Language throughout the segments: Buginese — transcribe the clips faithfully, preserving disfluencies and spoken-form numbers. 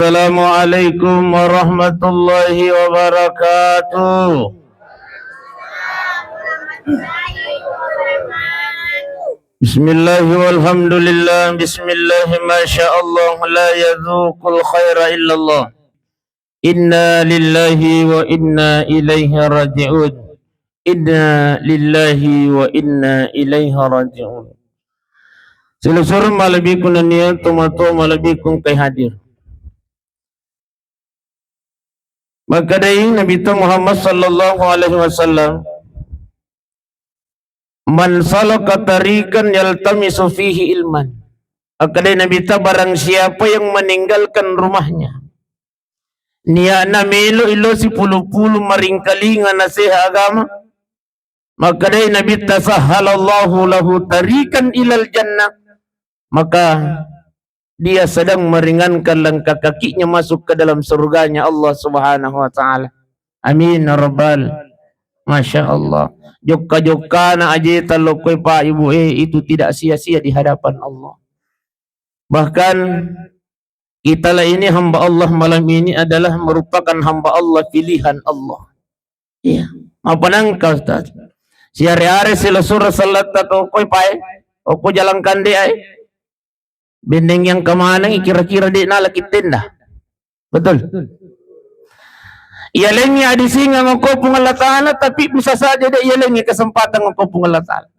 Assalamualaikum warahmatullahi wabarakatuh. Bismillah walhamdulillah, bismillah masya Allah, la yadzuqul khaira illallah. Inna lillahi wa inna ilaihi raji'un. Inna lillahi wa inna ilaihi raji'un. Silessureng malebbiku nennia tomatoa malebbiku engkae hadir. Makkedai Nabitta Muhammad sallallahu alaihi wasallam, "Man salaka tariqan yaltamisu fihi ilman." Makkedai Nabitta, barang siapa yang meninggalkan rumahnya, niatna melo ilo sipulu-pulu maringkalinga naseha agama, makkedai Nabitta, "Sahhalallahu lahu tariqan ilal jannah." Maka dia sedang meringankan langkah kakinya masuk ke dalam surganya Allah Subhanahu wa Ta'ala. Amin ya Rabbal. Masya Allah. Jokka-jokkana ajeta lokkoe, Pak, Ibu, eh, itu tidak sia-sia di hadapan Allah. Bahkan kita lah ini hamba Allah malam ini adalah merupakan hamba Allah pilihan Allah. Iya. Apa nangka, Ustaz? Siare-are silessureng sallatta tokkoe, Pak, eh. Okko jalan kande, eh. Benneng yang kemaneng kira-kira de' nala kittenda. Betul? Iyalengngi adisingeng okko Puang Allah Ta'ala, tapi bisa saja de' iyalengngi kesempatan okko Puang Allah Ta'ala.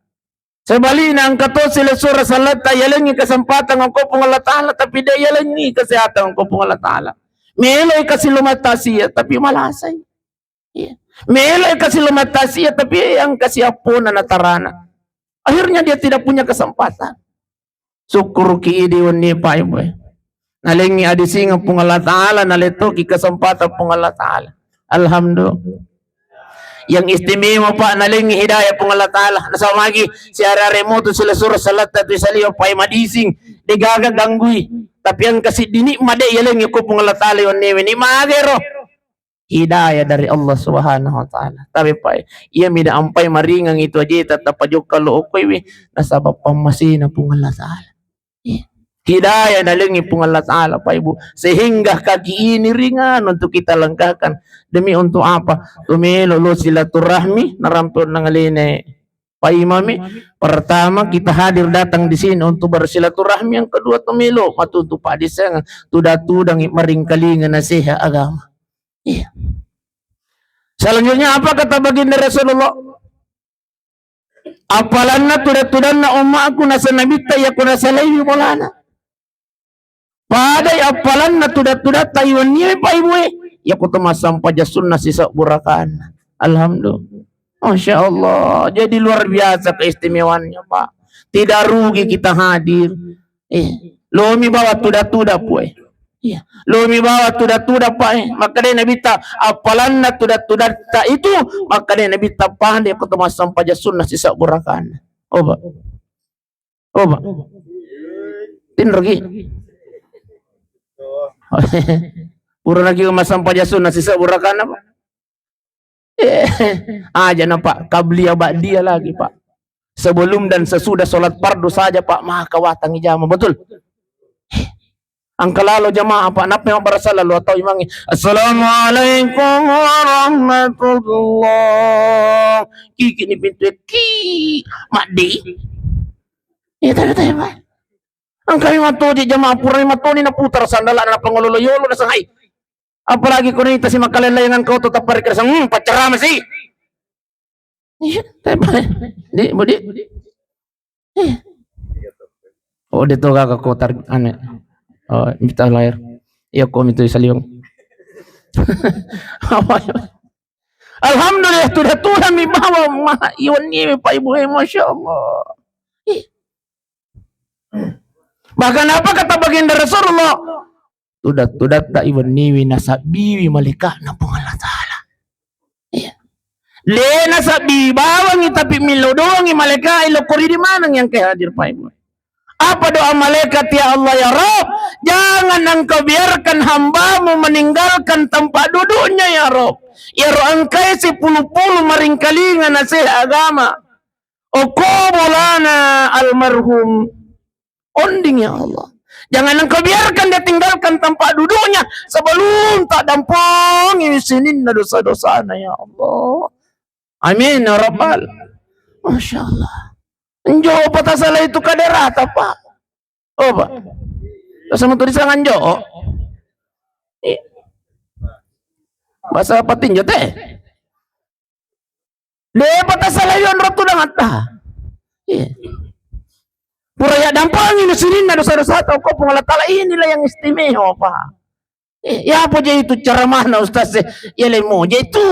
Sebaliknya, engka to silessureng sallatta iyalengngi kesempatan okko Puang Allah Ta'ala, tapi de' iyalengngi kesehatan okko Puang Allah Ta'ala. Meloi kasi lo matasia, tapi malasai. Iya. Meloi kasi lo matasia, tapi yang kasi appona natarana. Akhirnya dia tidak punya kesempatan. Sukkuruki idi wenni, Pak, Ibu, eh. Nalengngi adisingeng Puang Allah Ta'ala, nalettoki kesempatan Puang Allah Ta'ala. Alhamdulillah. Yang istimewa, Pak, nalengngi hidayah Puang Allah Ta'ala. Nasaba magi, siare-are moto silessureng sallatta tu saliwa, Pak, madising, de'gaga ganggui. Tapi engka siddi nikmat de' iyalengngi ko Puang Allah Ta'ala wenni, nikmat aga ero? Hidayah dari Allah Subhanahu wa Ta'ala. Tapi, Pak, iya mida ampai maringeng itu aja, tetap pajokka lo okkoiwi, nasaba pammasena Puang Allah Ta'ala. Iya. Hidayah nalengngi Puang Allah Ta'ala, Pak, Ibu, sehingga kaki ini ringan untuk kita langkahkan. Demi untuk apa? Tu melo lo silaturahmi, narampe nangalene Pak Imami. Pertama, kita hadir datang di sini untuk bersilaturahmi. Yang kedua, tu melo matu untuk Pak Diseng, tuda-tudangi maringkalinga naseha agama. Iya. Selanjutnya, apa kata baginda Rasulullah? Appalanna tuda-tudanna ummaku nasa Nabitta, iya ko nasalaiwi bolana. Padai appalanna tuda-tudatta iwenniwe, Pak, Ibu, eh. Iya ko to massampajang sunna sisebbu rakaanna. Alhamdulillah. Masya Allah. Jadi luar biasa keistimewaannya, Pak. Tidak rugi kita hadir. Eh, lomi bawa tuda-tuda, Pue. Iya. Lomi bawa tuda-tuda, Pak, eh. Makkedai Nabitta, appalanna tuda-tudatta itu, makkedai Nabitta, padai ko to massampajang sunna sisebbu rakaanna. Oh, Pak. Oh, Pak. Tinroki. Pura lagi massampajang sunna sisebbu rakaanna, Pak. Eh, aja na, Pak, qabliyah ba'diyah lagi, Pak. Sebelum dan sesudah sholat fardu saja, Pak, maka watangi jama, betul? Engka lalo jamaah, Pak, nappa mabbarassala lo atau imangnge, "Assalamualaikum warahmatullah." Kiki ni pintu, ki, maddi. Iya, tapi, tapi, Pak. Engka mi mattoji jamaah, pura mi mattoni naputara sandalana, nappa ngololo yolo, nasengai. Apalagi ko nita si makkalellai engka oto tappa ri kereseng, hmm, paccarama si. Iya, teppa. Di, budi. Iya. Oh, de to gaga kotar ane. Oh, mita lahir. Iya, ko mitu saliweng. Apa ya? Alhamdulillah, tuda-tuda mi bawa ma iwenniwe, Pak, Ibu, eh, Masya Allah. Ih. Bahkan apa kata baginda Rasulullah? Tuda-tudatta iwenniwi nasabbiwi malaika'na Puang Allah Ta'ala. Iya. De nasabbi bawangi, tapi millau doangi malaikat, lokko ridi maneng yang ke hadir, Pak, Ibu. Apa doa malaikat? "Ya Allah, ya Rabb, jangan Engkau biarkan hamba-Mu meninggalkan tempat duduknya, ya Rabb. Iyaro engkae sipulu-pulu maringkalinga naseha agama. Okko bolana almarhum Onding, ya Allah. Jangan engkau biarkan dia tinggalkan tempat duduknya sebelum tak dampengi sininna dosa-dosana, ya Allah. Amin ya rabbal. Masya Allah. Njo patasalai tu kaderata, Pak. Oh, Pak. Sama tulisan njo. Iya. Bahasa patinjo teh. Depa tasalai onro tu dangetta. Iya. Pura ya dampengi sininna dosa-dosata, ko Puang Allah Taala, inilah yang istimewa, Pak. Eh, ya apa je itu ceramahna ustaz e? Ya lemo je itu.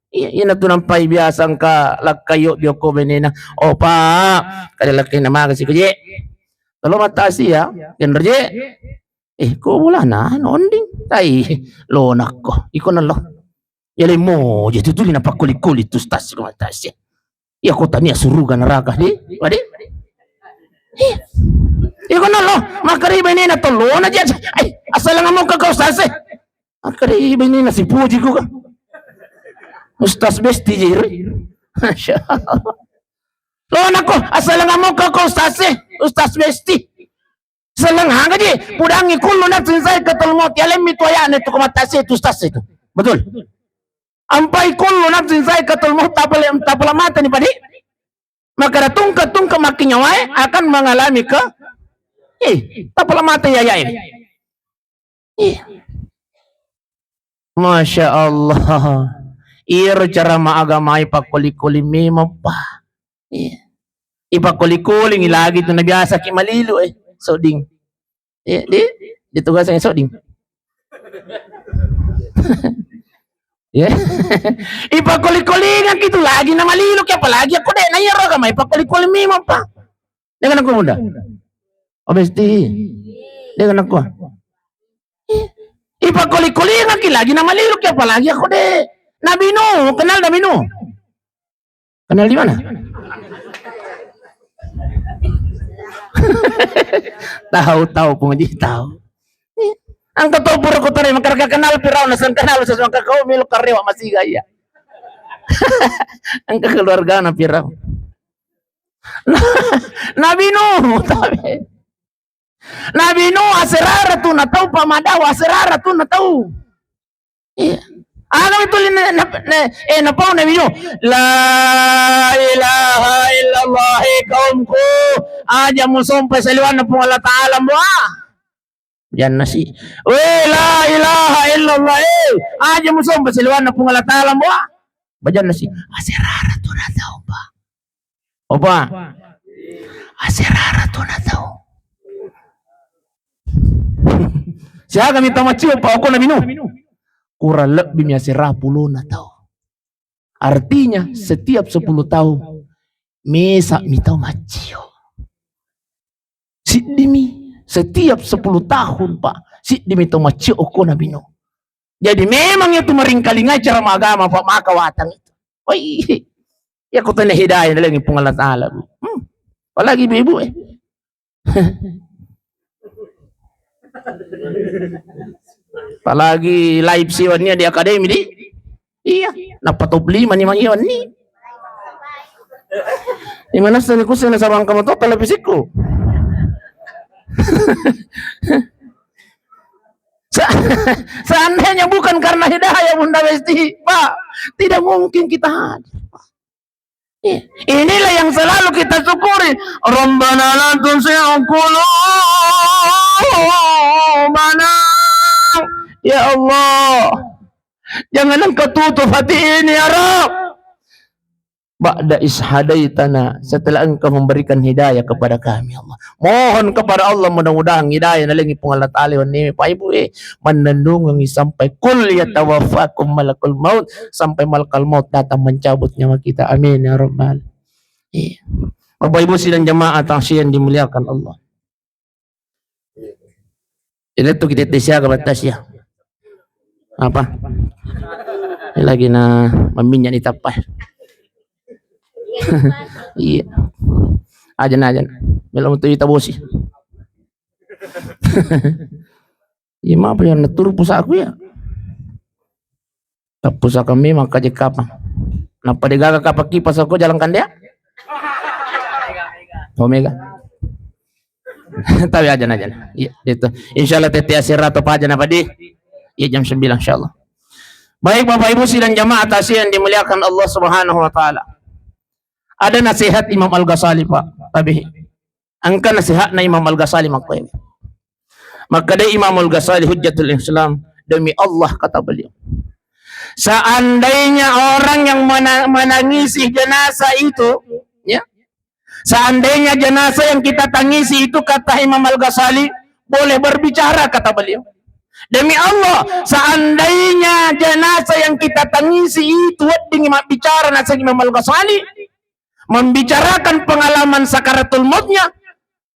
Iya, ina tu nampai biasa engka lakkaio bioko benena. Oh, Pak, kada lakkaina maga siko je. Kalau mata Asia, kenro je. Eh, ko bolana, anu, onding. Tai, lo nakko. Iko nallo. Ya lemo je tu tuli napakkuli-kuli tu ustaz ko mata Asia. Iya, ko tania suruga neraka, di? Wadi? Iya. Iya, ko nallo, makkariba ini na tolona je. Ai, asal ngamuk ke kau ustaz e. Makkariba ini na sipuji ku ka. Ustaz Besti je, ri. Masya Allah. Lo nakko, asal ngamuk ke kau ustaz e. Ustaz Besti. Seleng aga je, pudangi kullu nafsin zaikatul maut, ya lemmi tu ayatna itu ko mata Asia itu ustaz itu. Betul. Ampai kullu nafsin zaikatul maut, tapale-, tapala mata ni padi. Maka da tungke-tungke makkinyawae akan mengalami ke, eh, tapala mata ya, ya, eh. Iya. Masya Allah. Iyaro cara maagamai pakkoli-koli memang, Pak. Iya. Ipakkoli-kolingi lagi tu nabiasa ki malilu, eh, Soding. Iya, di, ditugasang Soding. Ya. Ipakkoli-kolingaki tu lagi na malilu ki, apalagi aku de na iyaro agamai pakkoli-koli memang, Pak. Dengan aku muda. Oh, Besti. Dengan aku. Ipakkoli-kolingaki lagi na malilu ki, apalagi aku de. Nabi Nuh, kenal Nabi Nuh? Kenal di mana? Tahu, tahu, Puang Haji, tahu. Engka to pura kutare, maka kenal Firaun, naseng kenal sesuatu kau milu karewa masih gaya. Engka keluargana Firaun. Nabi Nuh, tapi Nabi Nuh aserara tu natau, pamadawa aserara tu natau. Iya. Aga itu na, na, na, eh, napau Nabi Nuh. La ilaha illallah, eh, kaumku. Aja musompa saliwanna Puang Allah Taala, mbua. Janna si. We, la ilaha illallah, eh. Aja musompa saliwanna Puang Allah Taala, mbua. Bajanna si. Aserara tu natau, Pak. Opa. Aserara tu natau. Siaga mi tau maccio, Pak, okko Nabi Nuh? Kurang lebbi mi asera pulona tau. Artinya, setiap sepuluh tahun, mesa mi tau maccio. Siddimi, setiap sepuluh tahun, Pak, siddimi tau maccio okko Nabi Nuh. Jadi memang itu meringkalingai cara agama, Pak, maka watang itu. Woi, ya kutanya hidayah lagi Puang Allah Taala, Bu. Hmm. Apalagi ibu-ibu, eh. Apalagi live siwannya di akademi, di. Iya, nappa top lima ni mangiwan ni. Di mana seni kusena sabang kamu top televisikku. Se-, seandainya bukan karena hidayah Bunda Besti, Pak, tidak mungkin kita hadir. Iya. Inilah yang selalu kita syukuri. Rabbana la tuzigh qulubana. Ya Allah, jangan Engkau tutup hati ini, ya Rabb. Ba'da idh hadaitana, setelah Engkau memberikan hidayah kepada kami, ya Allah. Mohon kepada Allah, mudah-mudahan hidayah nalengi Puang Allah Taala, wenni, Pak, Ibu, eh, mannennungengi sampai qul yatawaffakum malakul maut, sampai malakal maut datang mencabut nyawa kita. Amin ya rabbal. Iya. Bapak Ibu sidang jamaah takziah yang dimuliakan Allah. Ini tuh kita tes ya, ke atas ya. Apa? Ini lagi na maminyak ni tapai. Iya. Aja na, aja na. Melo metu ita bosi. Iya, maaf ya, netur pusaku ya. Pusaka memang kaje kapang. Napa degaga kapang kipas aku jalan kandea? Omega. Tapi aja aja. Iya, itu. Insyaallah tette asera to paja na padi. Iya, jam sembilan, insyaallah. Baik, Bapak Ibu sidang jamaah takziah yang dimuliakan Allah Subhanahu wa Ta'ala. Ada nasihat Imam Al-Ghazali, Pak. Tapi engka nasihatna Imam Al-Ghazali makkuae. Makkeda Imam Al-Ghazali Hujjatul Islam, "Demi Allah," kata beliau, "seandainya orang yang mena-, menangisi jenazah itu, ya, seandainya jenazah yang kita tangisi itu," kata Imam Al-Ghazali, "boleh berbicara," kata beliau. "Demi Allah, seandainya jenazah yang kita tangisi itu wedding mabbicara," naseng Imam Al-Ghazali, membicarakan pengalaman sakaratul mautnya,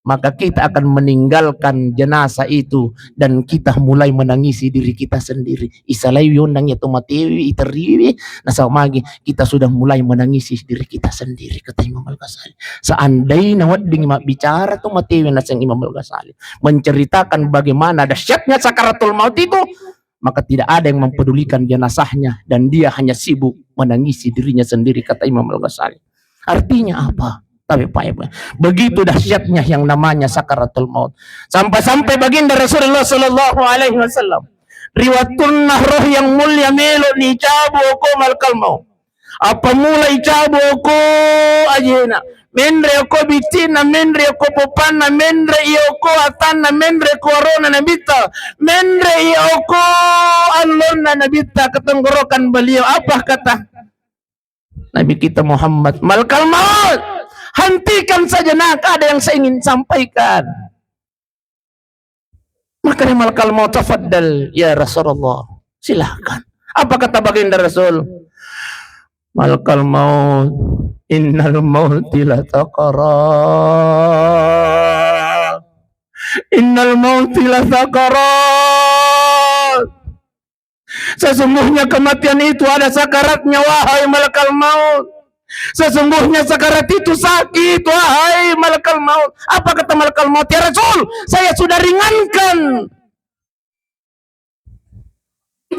maka kita akan meninggalkan jenazah itu dan kita mulai menangisi diri kita sendiri. Isalai yonang ya to matewi, iteriwi, nasaba magi kita sudah mulai menangisi diri kita sendiri, kata Imam Al-Ghazali. Seandainya wedding mabbicara to matewi, naseng Imam Al-Ghazali, menceritakan bagaimana dahsyatnya sakaratul maut itu, maka tidak ada yang mempedulikan jenazahnya dan dia hanya sibuk menangisi dirinya sendiri, kata Imam Al-Ghazali. Artinya apa? Tapi Pak Ibu, begitu dahsyatnya yang namanya sakaratul maut. Sampai-sampai baginda Rasulullah sallallahu alaihi wasallam, ri wettunna roh yang mulia melo ni cabu ko malakal maut. Apa mulai cabu ko ajena, menre ko bitinna, menre ko popanna, menre iyo ko atanna, menre ko arona Nabitta, menre iyo ko allonna Nabitta, ketenggorokan beliau. Apa kata Nabi kita Muhammad? "Malakal maut, hentikan sejenak, ada yang saya ingin sampaikan." Maka dia malakal maut, "Tafaddal ya Rasulullah, silahkan." Apa kata baginda Rasul? "Malakal maut, innal mauti la sakarat. Innal mauti la sakarat." Sesungguhnya kematian itu ada sakaratnya, wahai malakal maut. Sesungguhnya sakarat itu sakit, wahai malakal maut. Apa kata malakal maut? "Ya Rasul, saya sudah ringankan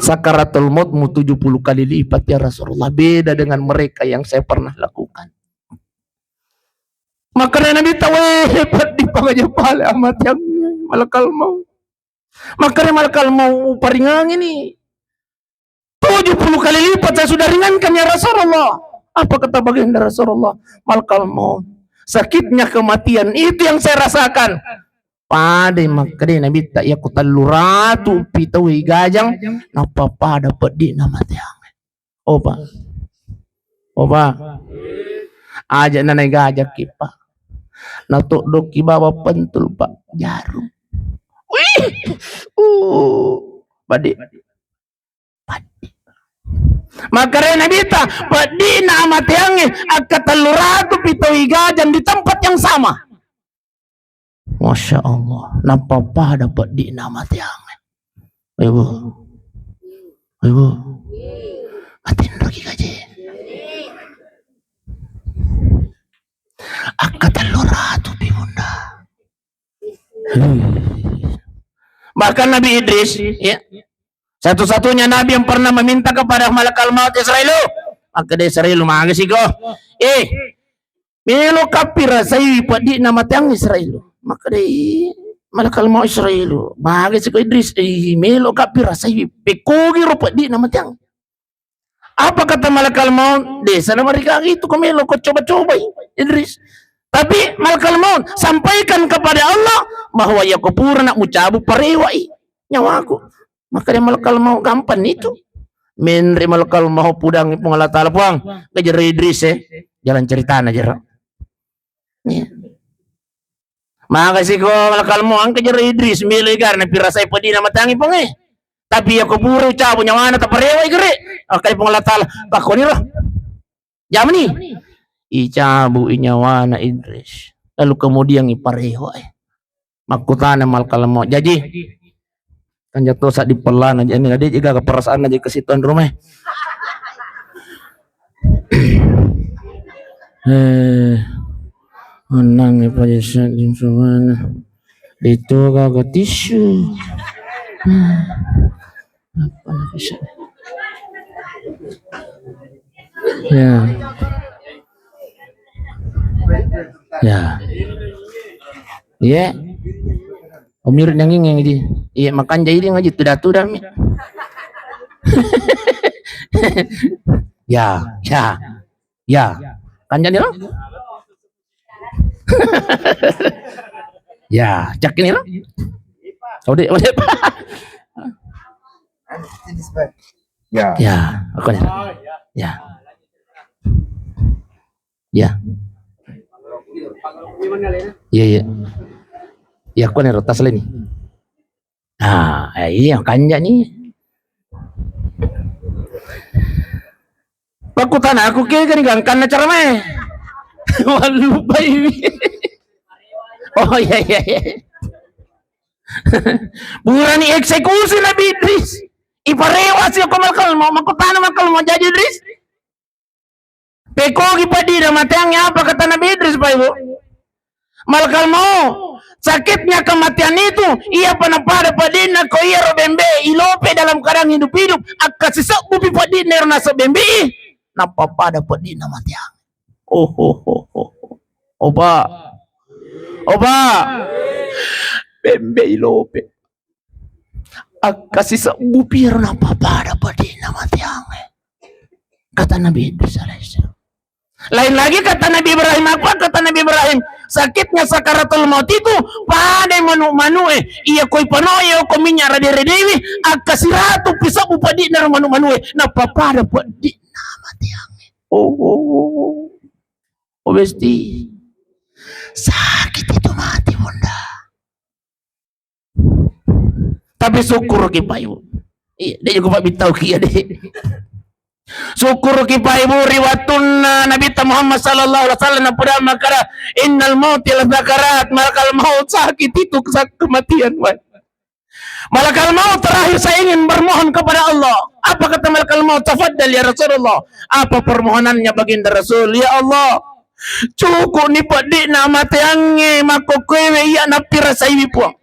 sakaratul mautmu tujuh puluh kali lipat, ya Rasulullah. Beda dengan mereka yang saya pernah lakukan." Maka Nabi tahu, "Weh, hebat di pengaja pale amat yang malakal maut." Maka malakal maut paringang ini. "Tujuh puluh kali lipat saya sudah ringankan, ya Rasulullah." Apa kata baginda Rasulullah? "Malakal maut, sakitnya kematian itu yang saya rasakan." Pada makkeda Nabitta, "Iya ko tellu ratu pitau gajang, nappa pada peddi na mateang." Oh, Pak. Oh, Pak. Aja na naigajaki, Pak. Natoddoki bawang pentul, Pak. Jarum. Wih. Uh. Padi. Padi. Makkeda Nabitta, peddi na amateangnge, akka tellu ratu pitau gajang di tempat yang sama. Masya Allah, nappa pada peddi na amateangnge. Ibu. Ibu. Matinroki kaje. Akka tellu ratu pi, Bunda. Hmm. Bahkan Nabi Idris, ya, satu-satunya nabi yang pernah meminta kepada malakal maut, "Israilu." Makkeda Israilu, "Maga siko?" "Eh, melo kappi rasaiwi peddi na mateang Israilu." Makkeda malakal maut Israilu, "Maga siko Idris?" "Eh, melo kappi rasaiwi, pekkogi ro peddi na mateang." Apa kata malakal maut? "Desa na marigaga itu ko melo ko coba-cobai, Idris. Tapi malakal maut, sampaikan kepada Allah bahwa iya ko pura na mucabu parewai nyawaku." Makkeda malakal maut, "Gampang itu." Menre malakal maut pudangi Puang Allah Ta'ala, "Puang, kejar Idris, eh." Jalan ceritana jero. Iya. Maga siko malakal maut, engka jero Idris, melo igana pirasai peddi na mateangnge, Puang, eh. Tapi iya ko pura ucabu nyawana taparewai gere. Makkeda Puang Allah Ta'ala, "Pakkoniro. Jamani." Icabu i nyawana Idris. Lalu kemudian iparewai. Makkutana malakal maut, "Jaji, kanja tosa di pellana, jadi ada juga perasaanna jadi ke situ rumah." Eh, menang ya Pak Jasa di sana. Itu kagak tisu. Apa lagi sih? Ya. Ya. Iya. Omir nanging yang di, iya, makanja ini ngaji tuda-tuda mi. Ya, ya, ya. Kanja ni lo? Ya, cak ini lo? Ode, ode. Ya. Ya, aku ni. Ya. Ya. Iya, iya. Ya, aku ni rotas le ni. Ah, eh, iya, kanja ni. Pakkutana aku ke gani gangkanna cara mai. Wallupai. Oh, iya, iya, iya. Burani eksekusi Nabi Idris. Iparewa si ko malakal mau, makkutana malakal mau jadi Idris. Pekogi padina mateangnge, apa kata Nabi Idris, Pak Ibu? Malakal mau, sakitnya kematian itu, iya pada pada padina ko iya ro bembe, ilope dalam keadaan hidup-hidup, akka sisebbu pi padina ro nasab bembe, napa pada padina mateangnge. Oh, oh, oh, oh. Oba. Oba. Bembe ilope. Akka sisebbu piro napapada padina mateangnge. Kata Nabi Idris alaihissalam. Lain lagi kata Nabi Ibrahim, apa kata Nabi Ibrahim? Sakitnya sakaratul maut itu pada manu-manu e. Iya koi pano iya ko minyak rade-radewi, akka siratu pisau padina manu-manu e. Napapada padina mateangnge. Oh, oh, oh, oh. Oh, besti. Sakit itu mati, Bunda. Tapi syukur ki, Pak Ibu. Iya, dia juga Pak Bitau kia deh. Syukur ki, Pak Ibu, riwattunna Nabi Muhammad sallallahu alaihi wasallam napuda makara, "Innal mauti la sakarat," malakal maut sakit itu kesak kematian, Pak. Malakal maut terakhir saya ingin bermohon kepada Allah. Apa kata malakal maut? "Tafaddal ya Rasulullah." Apa permohonannya baginda Rasul? "Ya Allah, cukup ni peddi'na amateangnge makkokkoewe iya nappirasaiwi Puang.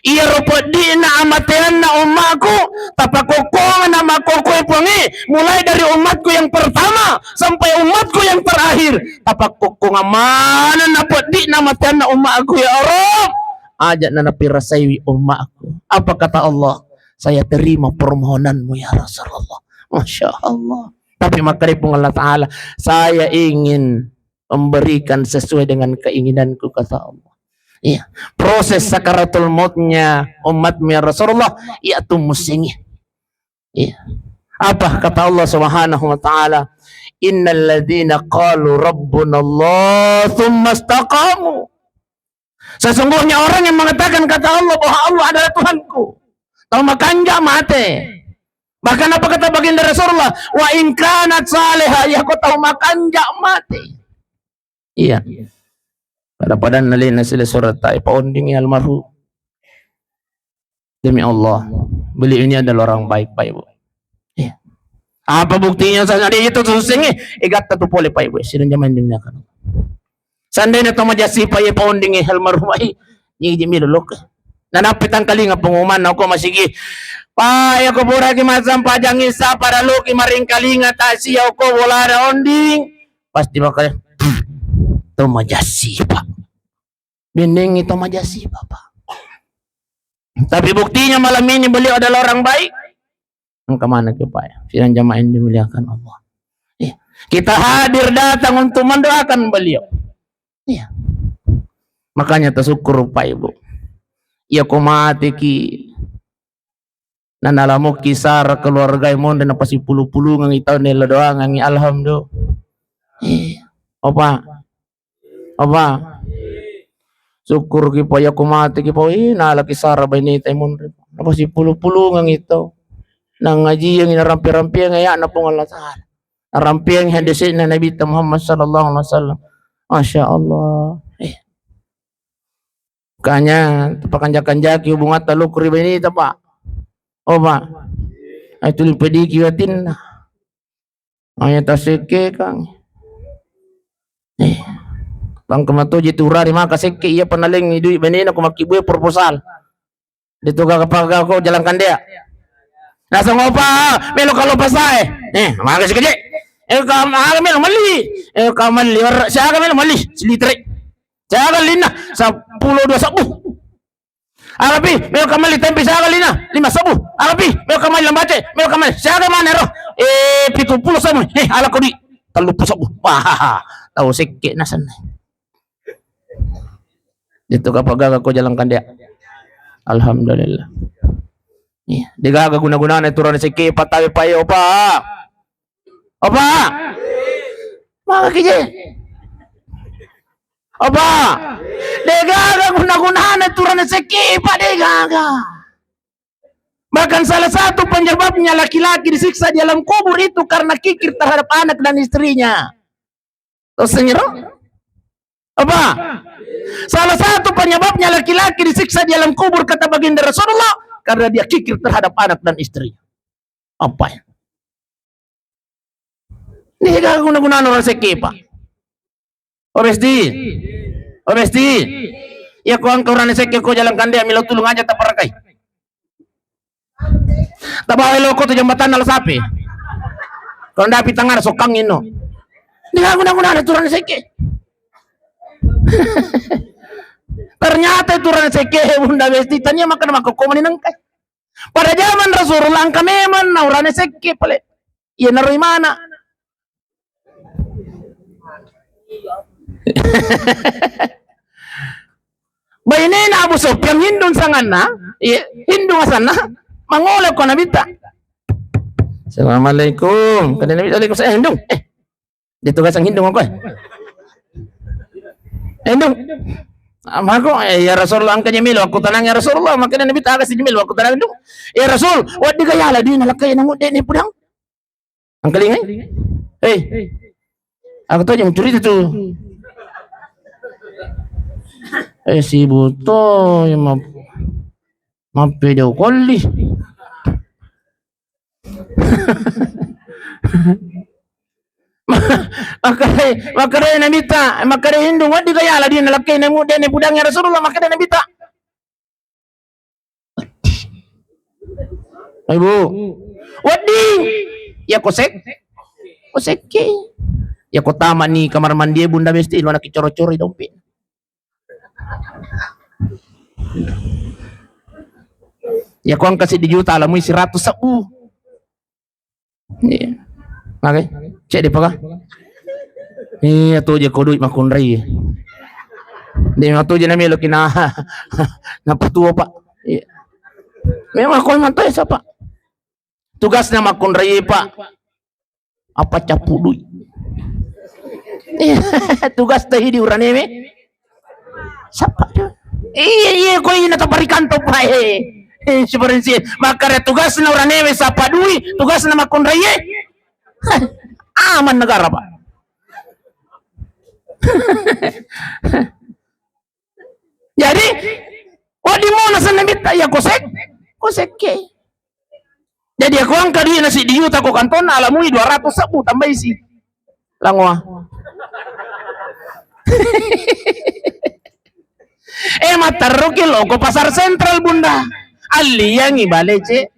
Iyaro peddi'na amateanna ummaku, tapakokkoanna makkokkoe Puangnge, mulai dari umatku yang pertama sampai umatku yang terakhir. Tapakokkoang manenna peddi'na amateanna ummaku ya Allah." Aja' na napirasaiwi ummaku. Apa kata Allah? "Saya terima permohonanmu ya Rasulullah." Masya Allah. Tapi makkeda Puang Allah Ta'ala, "Saya ingin memberikan sesuai dengan keinginanku," kata Allah. Iya. Proses sakaratul mautnya umatmu ya Rasulullah, iya tu musingi. Iya. Apa kata Allah Subhanahu wa Ta'ala? "Innal ladzina qalu rabbuna Allah tsumma istaqamu." Sesungguhnya orang yang mengatakan kata Allah bahwa Allah adalah Tuhanku, tau makanja mate. Bahkan apa kata baginda Rasulullah? "Wa in kanat salihah," ya ko tau makanja mate. Iya. Pada-pada nalena sila surat tai paonding almarhum. Demi Allah, beliau ini adalah orang baik, Pak Ibu. Iya. Apa buktinya? Saya ada itu susenge, eh, gatta tu pole, Pak Ibu. Sidang jamaah yang dimuliakan. Seandainya to majasi, Pak, iya paonding almarhum ai. Ini jemi dulu ke. Nanapi tangkalinga pengumuman, nako masigi. Pak, ya ko pura ki masampajang isa, pada lo ki maringkalinga tasi, ya ko bola ada onding. Pasti bakal to majasi, Pak. Bennengngi to majasi, Bapak. Tapi buktinya malam ini beliau adalah orang baik. Engka mana ke, Pak, ya? Sidang jamaah yang dimuliakan Allah. Iya. Kita hadir datang untuk mendoakan beliau. Iya. Makanya tasyukur, Pak, Ibu. Iya ko mati ki. Nanalamuki sara keluarga monri napasipulu-pulungengi tau nelo doangengi, alhamdulillah. Iya. Opa. Opa. Syukur ki, Pak, ya ko mati ki, Pak. Ih, nalaki sara baineta monri. Napasipulu-pulungengi tau. Nangajiangi, narampe-rampeangi ayatna Puang Allah Ta'ala. Narampeangi hadisna Nabi Muhammad sallallahu alaihi wasallam. Masya Allah. Eh. Kanya tapakanja-kanjaki hubungatta lokko ri baineta, Pak. Oh, Pak. Ai tuli pediki watinna. Aya tasekke kang. Eh. Bang kemato je turari maka sekke iya panalengi duit bainena ko makkibue proposal. Detogaga pagaga ko Jalan Kandea. Naseng opa, melo kalo pasae. Eh, maga sikeje. Eh, ka maga melo melli. Eh, ka melli, warra siaga melo melli, silitre. Siaga linna, seppulo dua sebbu. Aga pi, melo kamali tempe siaga lina, lima sebbu. Aga pi, melo kamali lambace, melo kamali siaga maneng ro. Eh, pitu pulo sebbu. Eh, ala kodi, tellu pulo sebbu. Wah, tau sekke nasenna. Itu kapagaga ko jalan kandea. Alhamdulillah. Iya, degaga guna-gunana turun sekke patawe payo, Pak. Apa? Maka kije. Apa? Degaga guna-gunana turun sekke, Pak, degaga. Bahkan salah satu penyebabnya laki-laki disiksa di alam kubur itu karena kikir terhadap anak dan istrinya. Tosengiro? Apa? Salah satu penyebabnya laki-laki disiksa di alam kubur, kata baginda Rasulullah, karena dia kikir terhadap anak dan istri. Apa ya? Ini gak guna-guna orang sekepa. Oh, besti. Oh, besti. Ya, ko engka urane sekke ko jalan kandea, milo tulung aja taparakai. Tabawa loko tu jembatan ala sapi. Kalau ndapi tangara sokang ino. Ini gak guna-guna ada turun sekke. Ternyata itu urane sekke, Bunda Besti, tania makan makko mani nengkai. Pada zaman Rasulullah engka memang na urane sekke pale. Iya naro imana. Bainena Abu Sufyan Hindun sanganna, iya, Hindun asanna, mangole ko Nabitta. Assalamualaikum. Kada Nabi, "Waalaikumsalam." Eh, Hindun. Eh, ditugasang Hindun ko. Hindun. Mako, eh, ya Rasulullah, engka jemilo aku tenang ya Rasulullah, makanya Nabitta aga si jemilo aku tenang Hindun. Ya Rasul, waddi gayala dina lakkai namu de ni pudang. Angkalingai? Eh, aku tau jangan cerita tu. Eh, si buto yang map-, mappede ukolli. Makkedai, makkedai Nabitta, makkedai Hindun, waddi gayala dina lakkai namu de ni pudang ya Rasulullah, makkedai Nabitta. Ibu. Wedding. Ya kosek. Kosekke. Ya ko tamani kamar mandi Bunda Besti, lo anak coro-coro dompet. Ya ko engka siddi juta, alamui seratus sebbu. Iya. Oke. Cek di paka. Iya tu je ko duit makkunrai. Di matu je namelo kina. Napa tuo, Pak? Iya. Memang ko mantai siapa? Tugasna makkunrai, Pak. Apa capu duit? Iya. Tugas teh di uranewe. Siapa tu? Iya, iya, ko ina taparikanto, Pak, eh. Eh, siparensi. Makare tugasna uranewe sapa dui, tugasna makkunrai, eh. Aman negara, Pak. Jadi, wedding mo nasenna Nabitta, iya kosek, kosekke. Jadi, aku angka duit nasi di juta ko kantonna, alamui dua ratus sebbu tambaisi. Langoa. Eh, matteruki loko Pasar Sentral, Bunda. Alliangi bale ce-,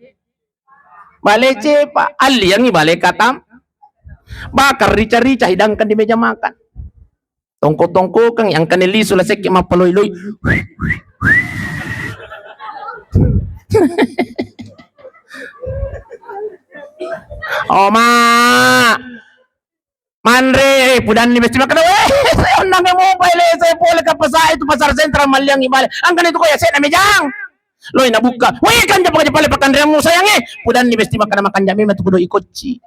bale cepa, alliangi bale katam. Bakar rica-rica hidangkan di meja makan. Tongko-tongkokeng, angkane lisu la sekke mappaloi-loi. Oma, manre, eh, pudanni besti makkeda, "Weh, saya onnang mobile, saya pole ka pasar itu, Pasar Sentral, malliangi bale." Angkane tu ko ya, saya namejang. Loi nabukka. "Weh, kan japa pale pakanreammu, sayange." Pudanni besti makkeda, "Makan jami matu kudo ikocci."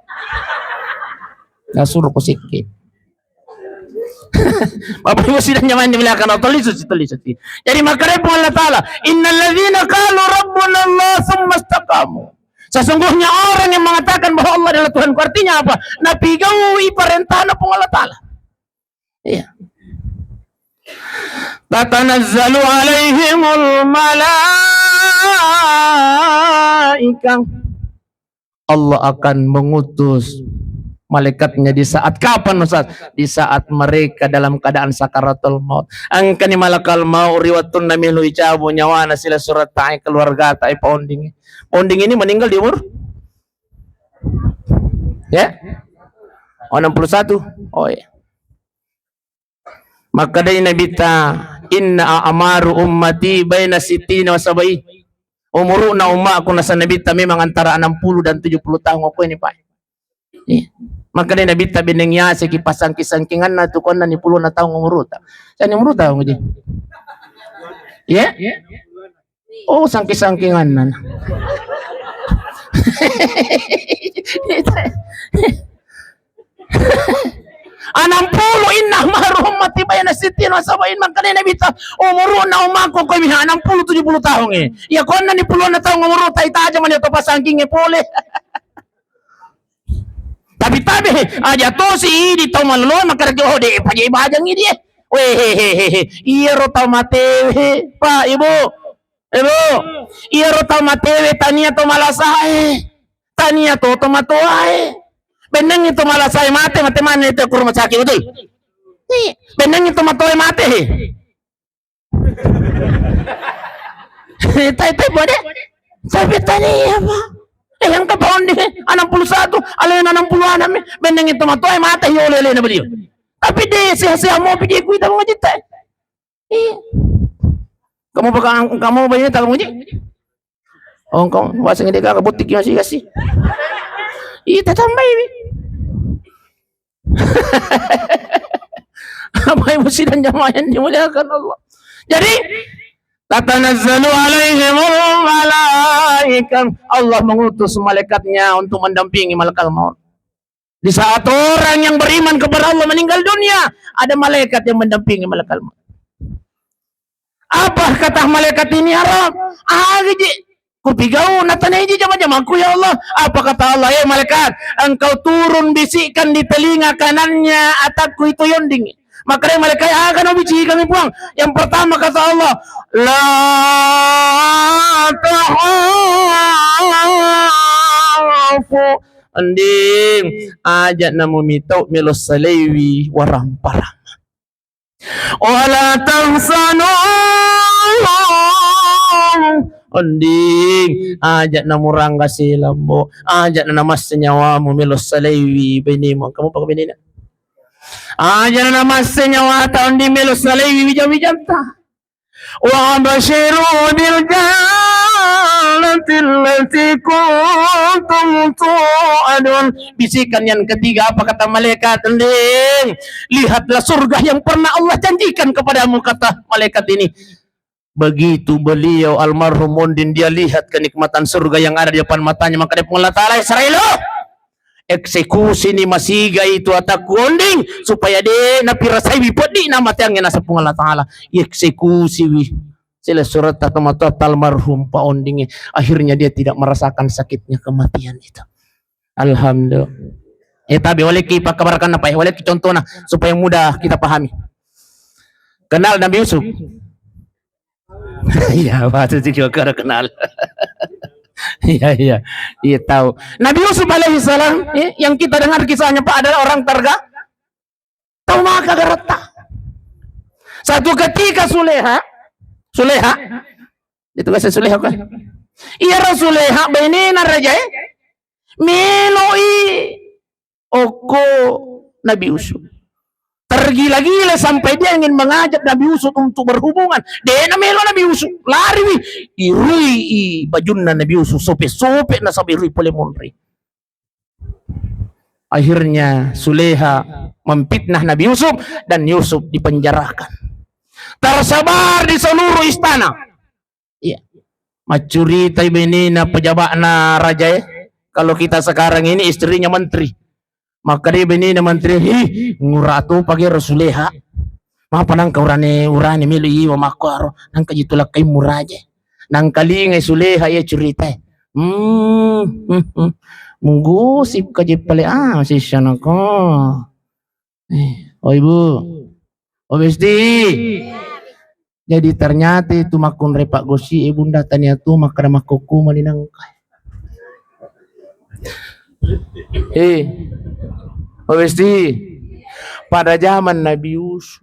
Nasuro ko sekke. Bapak Ibu sidang jamaah yang dimuliakan Allah, tolisu si, tolisu si. Jadi makanya Puang Allah Ta'ala, "Innalladzina qalu rabbuna Allah tsumma istaqamu." Sesungguhnya orang yang mengatakan bahwa Allah adalah Tuhanku, artinya apa? Napigaui parentana Puang Allah Ta'ala. Iya. Tatanazzalu alaihimul malaikah. Allah akan mengutus malaikatnya di saat kapan, Ustaz? Di saat mereka dalam keadaan sakaratul maut. Engkani malakal maut ri wettunna melo icabu nyawana sila surat tae keluarga tae paunding. Paunding ini meninggal di umur? Ya? Oh, enam puluh satu. Oh, iya. Makkedai Nabitta, "Inna a'maru ummati baina sittina wa sab'in." Umuru'na ummaku, nasa Nabitta, memang antara enam puluh dan tujuh puluh tahun, okko ini, Pak. Iya. Makanya Nabitta benneng yaseki pasangking-sangkinganna tu, konna ni puluh na tahun umuruta. Saya ni umuruta, Bang Haji. Iya? Oh, sangking-sangkinganna. Enam puluh, "Inna a'maru ummati baina sittina wa sab'in." Makanya Nabitta, umuru'na ummaku ko miha enam puluh tujuh puluh tahun, eh. Ya konna ni puluh na tahun umuruta, ita aja mani to pasangking, eh, pole. Tapi tabe, aja tosi idi tau malolo, makara, oh, de paja bajang idi, eh. Weh, he, he, he, he. Iyaro tau matewe, Pak, Ibu. Ibu, iyaro tau matewe tania to malasae, tania to, to matoae. Bennengngi to malasae mate, mate maneng itu ke rumah sakit, betul? Iya. Bennengngi to matoae mate, he. Tai, tai, Pak, de. Tapi tania, Pak. Eh, yang ke Pak Ondi, enam puluh satu, alena enam puluh enam, bennengngi to matoae mate, yo, lele na beliau. Tapi de, sehat-sehat mau pergi kuita mau cerita. Iya. Kamu bakal, kamu banyak tak kamu ji? Oh, kamu bahasa gede kakak butik masih kasih. Iya, tambahi. Bapak Ibu sidang jamaah yang dimuliakan Allah. Jadi, tatanazzalu alaihimul malaikah. Allah mengutus malaikatnya untuk mendampingi malakal maut. Di saat orang yang beriman kepada Allah meninggal dunia, ada malaikat yang mendampingi malakal maut. Apa kata malaikat ini, ya Rabb? Aga je kupigau, natanai je jama-jamaku, ya Allah. Apa kata Allah, "Eh, malaikat, engkau turun bisikkan di telinga kanannya atakku itu Yonding." Makanya malaikat, "Aga no bisikangi, Puang?" Yang pertama kata Allah, "La takhafu." Ending, aja namu mitau melo salaiwi waramparang. Wala tahzanu. Ending, aja namurangga selambo, aja namasse nyawamu melo salaiwi benemu, kamu pakai benena. Aja namasse nyawata, ending, melo salaiwi wija-wijanta. Wa absyiru bil jannati allati kuntum tu'adun. Bisikan yang ketiga, apa kata malaikat? Ending, lihatlah surga yang pernah Allah janjikan kepadamu, kata malaikat ini. Begitu beliau almarhum Mondin, dia lihat kenikmatan surga yang ada di depan matanya, maka dia, "Puang Allah Ta'ala, Israel, eksekusi ni masiga itu atakku Onding, supaya de napirasaiwi peddi na mateangnge," naseng Puang Allah Ta'ala. Eksekusiwi. Sila surat tomatoatta almarhum Pak Onding. Akhirnya dia tidak merasakan sakitnya kematian itu. Alhamdulillah. Eh, tabe, waleki pakkabarakkanna, Pak, eh, waleki contohna supaya mudah kita pahami. Kenal Nabi Yusuf? Iya, bahasa juga kenal. Iya, iya. Iya, tahu. Nabi Yusuf alaihissalam, eh, yang kita dengar kisahnya, Pak, adalah orang terga-, tahu maka garatta. Satu ketika Suleha, Suleha, itu bahasa Suleha kan? Iya, Suleha, bainena raja, eh? Meloi okko Nabi Yusuf. Tergila-gila sampai dia ingin mengajak Nabi Yusuf untuk berhubungan. De namelo Nabi Yusuf, lariwi. Irui i bajunna Nabi Yusuf, sope-sope nasaba irui pole monri. Akhirnya Suleha memfitnah Nabi Yusuf dan Yusuf dipenjarakan. Tersebar di seluruh istana. Iya. Maccuritai benena pejabatna raja, eh. Kalau kita sekarang ini istrinya menteri. Makkeda benena menteri, "Hi, ngura to pake ro Suleha. Mapa nangka urane, urane melo iwa makko aro, nangka jitu lakkai muraja." Nangkalingai Suleha iya curita. Hmm, hmm, hmm. Mugosip ka je pale, ah, sisana ko. Eh, oh, Ibu. Oh, Besti. Jadi ternyata itu makkunrai paggosi e Bunda, tania tu makkeda makkokku mani nangka. Eh. Oh, Besti. Pada zaman Nabi Yusuf,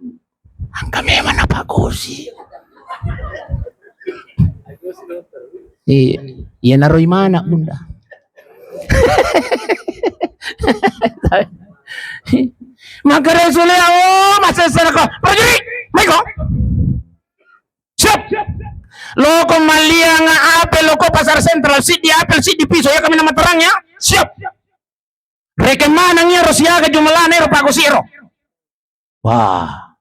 angka memang napaggosi. Iya, iya naroi mana Bunda. Maka Rasulullah, oh, masa sana ko, prajurit, mai ko. Loko mallianga apel, loko Pasar Sentral, siddi apel, siddi piso, iya kaminang materang ya. Siap. Rekeng maneng iyaro siaga jumellana ero paggosi ero. Wah.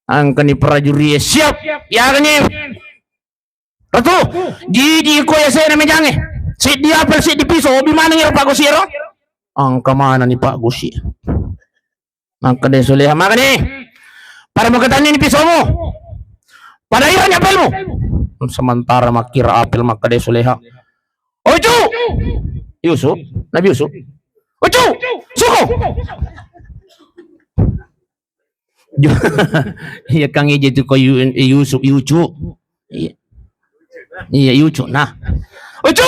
Engkani prajurie, siap. Iagani. Ratu, jiji ko yasena mejange. Siddi apel, siddi piso, obi maneng ero paggosi ero. Engka manenni paggosi. Makkeda Soleha, magani. Pada makatanni ni pisomu. Pada irani apelmu. Sementara makkira apel, makkeda Soleha, "Ocu!" Yusuf, Nabi Yusuf. "Ocu! Suko!" Iya, Kang, ije tu ko Yu-, Yusuf, Yucu. Iya. Iya, Yucu. Nah. "Ocu!"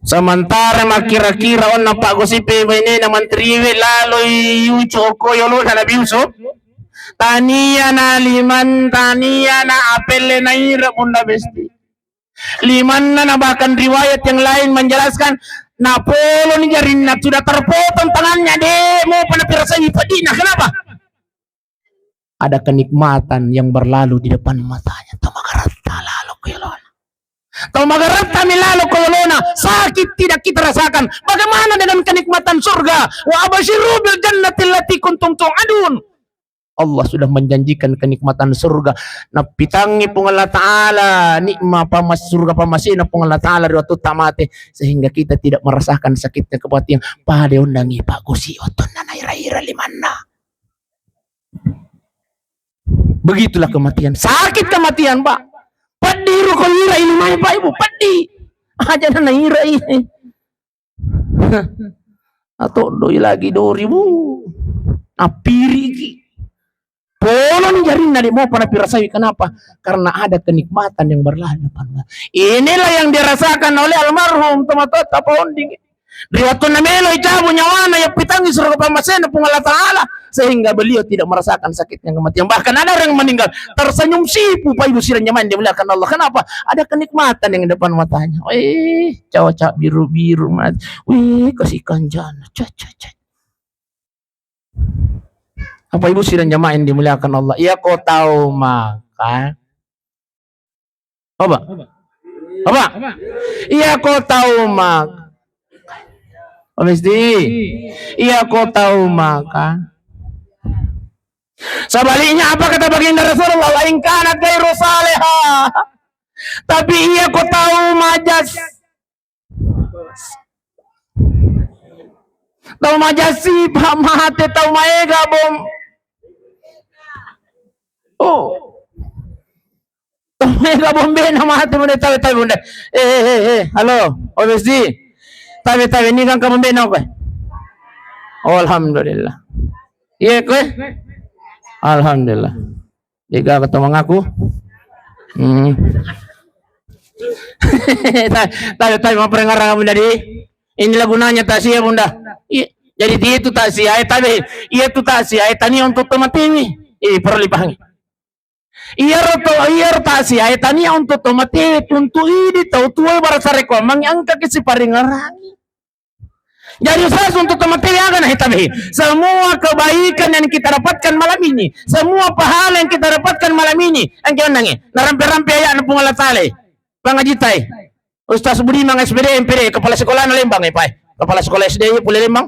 Sementara makkira-kira onna paggosipi bainena mantriwe, laloi Yucu ko yolona Nabi Yusuf. Tania na liman, tania na apelle naira Bunda Besti. Limanna na bahkan riwayat yang lain menjelaskan, napoloni jarinna, sudah terpotong tangannya, de' mopa napirasai pedina. Kenapa? Ada kenikmatan yang berlalu di depan matanya. Tau magaratta lalo ko yolona. Tau magaratta mi lalo ko yolona. Sakit tidak kita rasakan. Bagaimana dengan kenikmatan surga? "Wa abasyiru bil jannati allati kuntum tu'adun." Allah sudah menjanjikan kenikmatan surga. Nappitangngi Puang Allah Ta'ala nikma pamas-, surga pamasena Puang Allah Ta'ala ri wattutta mate, sehingga kita tidak merasakan sakitnya kematian. Pada ondangi paggosi wattunna naira-ira limanna. Begitulah kematian. Sakit kematian, Pak. Peddi ro ko ira ini mai, Pak Ibu, peddi. Aja na naira ini. Atau doi lagi dori, bu. Napiriki. Poloni jarinna, de' mopa napirasai. Kenapa? Karena ada kenikmatan yang berlalu depan mata. Inilah yang dirasakan oleh almarhum tomatoatta Pak Onding. Ri wattunna melo icabu nyawana, yappitangngi surga pamasena Puang Allah Ta'ala, sehingga beliau tidak merasakan sakitnya kematian. Bahkan ada orang meninggal tersenyum sipu, Pak Ibu sidang jamaah yang dimuliakan Allah. Kenapa? Ada kenikmatan yang di depan matanya. Wih, cowok biru-biru, Mas. Wih, kasih kanjana. Cah, cah, cah. Bapak Ibu sidang jamaah yang dimuliakan Allah, iya ko tau maka, apa? Apa? Iya ko tau maka. Mesti. Iya ko tau maka. Sebaliknya, apa kata baginda Rasulullah? "Wa in kanat ghairu salihah." Tapi iya ko tau majas Tau majasi, Pak, mate, tau maega bom. Oh. Tau maega bom bena mate, Bunda, tabe, tabe, Bunda. Eh, eh, eh, eh, halo, O B S D. Tabe, tabe, ini kan kamu bena, oke. Oh, alhamdulillah. Iya, kowe? Alhamdulillah. De'gaga to mangaku. Hmm. Ta-, tabe, tabe, mapparengngerang, Bunda, di. Inilah gunanya takziah, Bunda. I-, jadi, itu takziah, eh, tabe, iya tu takziah, eh, tania untuk to matewe. Eh, perlu dipahangi. Iyaro to, iyaro takziah, eh, tania untuk to matewe, untuk idi tau tuae, barasa rekko mangi engkaki siparengngerangi. Jadi, Ustaz, untuk to matewe aga na hitabe. Semua kebaikan yang kita dapatkan malam ini, semua pahala yang kita dapatkan malam ini, engke onnangnge, narampe-rampe aya'na Puang Allah Ta'ala. Pangajitai. Ustaz Budiman, S P D, M P D, kepala sekolah na Lembang, eh, Pak, eh. Kepala sekolah S D, iya, pole Lembang.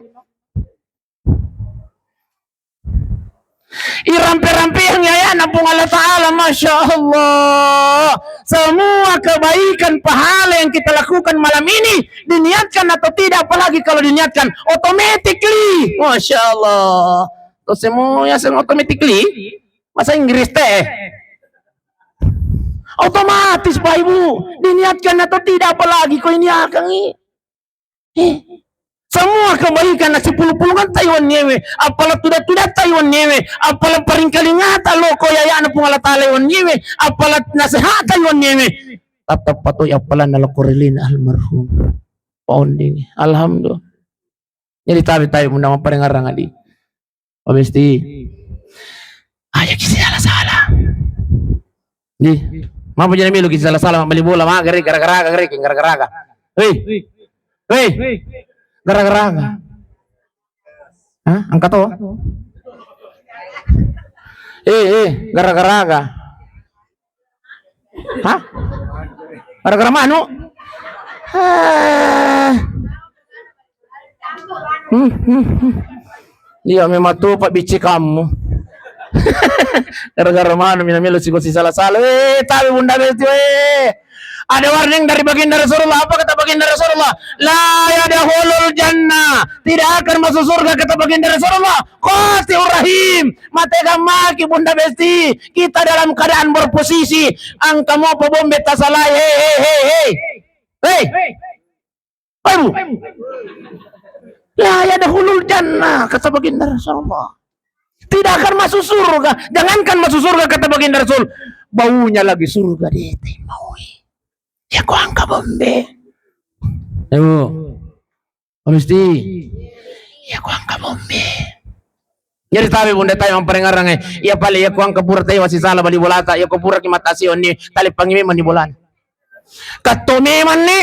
Irampe-rampeang aya'na Puang Allah Ta'ala, Masya Allah. Semua kebaikan pahala yang kita lakukan malam ini, diniatkan atau tidak, apalagi kalau diniatkan, automatically. Masya Allah. To semua ya, sem-, automatically. Bahasa Inggris teh. Otomatis, Pak Ibu, diniatkan atau tidak, apalagi ko ini akan i. Eh, semua kebaikan nasipulu-pulungetta iwenniewe, appala tuda-tudatta iwenniewe, appala paringkalingata loko aya'na Puang Allah Ta'ala iwenniewe, appala nasehata iwenniewe. Tattappa to appalanna loko rilin almarhum Pak Onding. Alhamdulillah. Jadi tabe-tabe, Bunda, mapparengngerang, adi. Oh, mesti. Aja ki sala-sala. Di. Mapa jadi melo ki sala-sala, mabbali bola, ma, gare, gara-gara, gare, gara-gara. Hei. Hei. Gara-gara. Hah? Angkat to? Eh, eh, gara-gara aga? Hah? Gara-gara manu? Eh. Hmm, hmm, hmm. Iya, memang tu, Pak, bicci kamu. Gara-gara manu, mina melo sigo sisala-sala. Eh, tapi Bunda Besti, eh. Ada warning dari Baginda Rasulullah. Apa kata Baginda Rasulullah? La yadkhulul jannah. Tidak akan masuk surga, kata Baginda Rasulullah. Qati'ur rahim. Mate gammaki Bunda Besti. Kita dalam keadaan berposisi. Angka mopa bombe tasalai. Hei, hei, hei, hei. Hei. Aduh. La yadkhulul jannah, kata Baginda Rasulullah. Tidak akan masuk surga. Jangankan masuk surga, kata Baginda Rasul. Baunya lagi surga di mau. Ya, ko angka bombe. Ayo. Mesti. Ya, ko angka bombe. Jadi tabe Bunda tabe mamparengarang, eh. Iya pale, iya ko angka pura tabe masisala bali bolata, iya ko pura ki matasi onni, tale pangi memang ni bolana. Katto memang ni.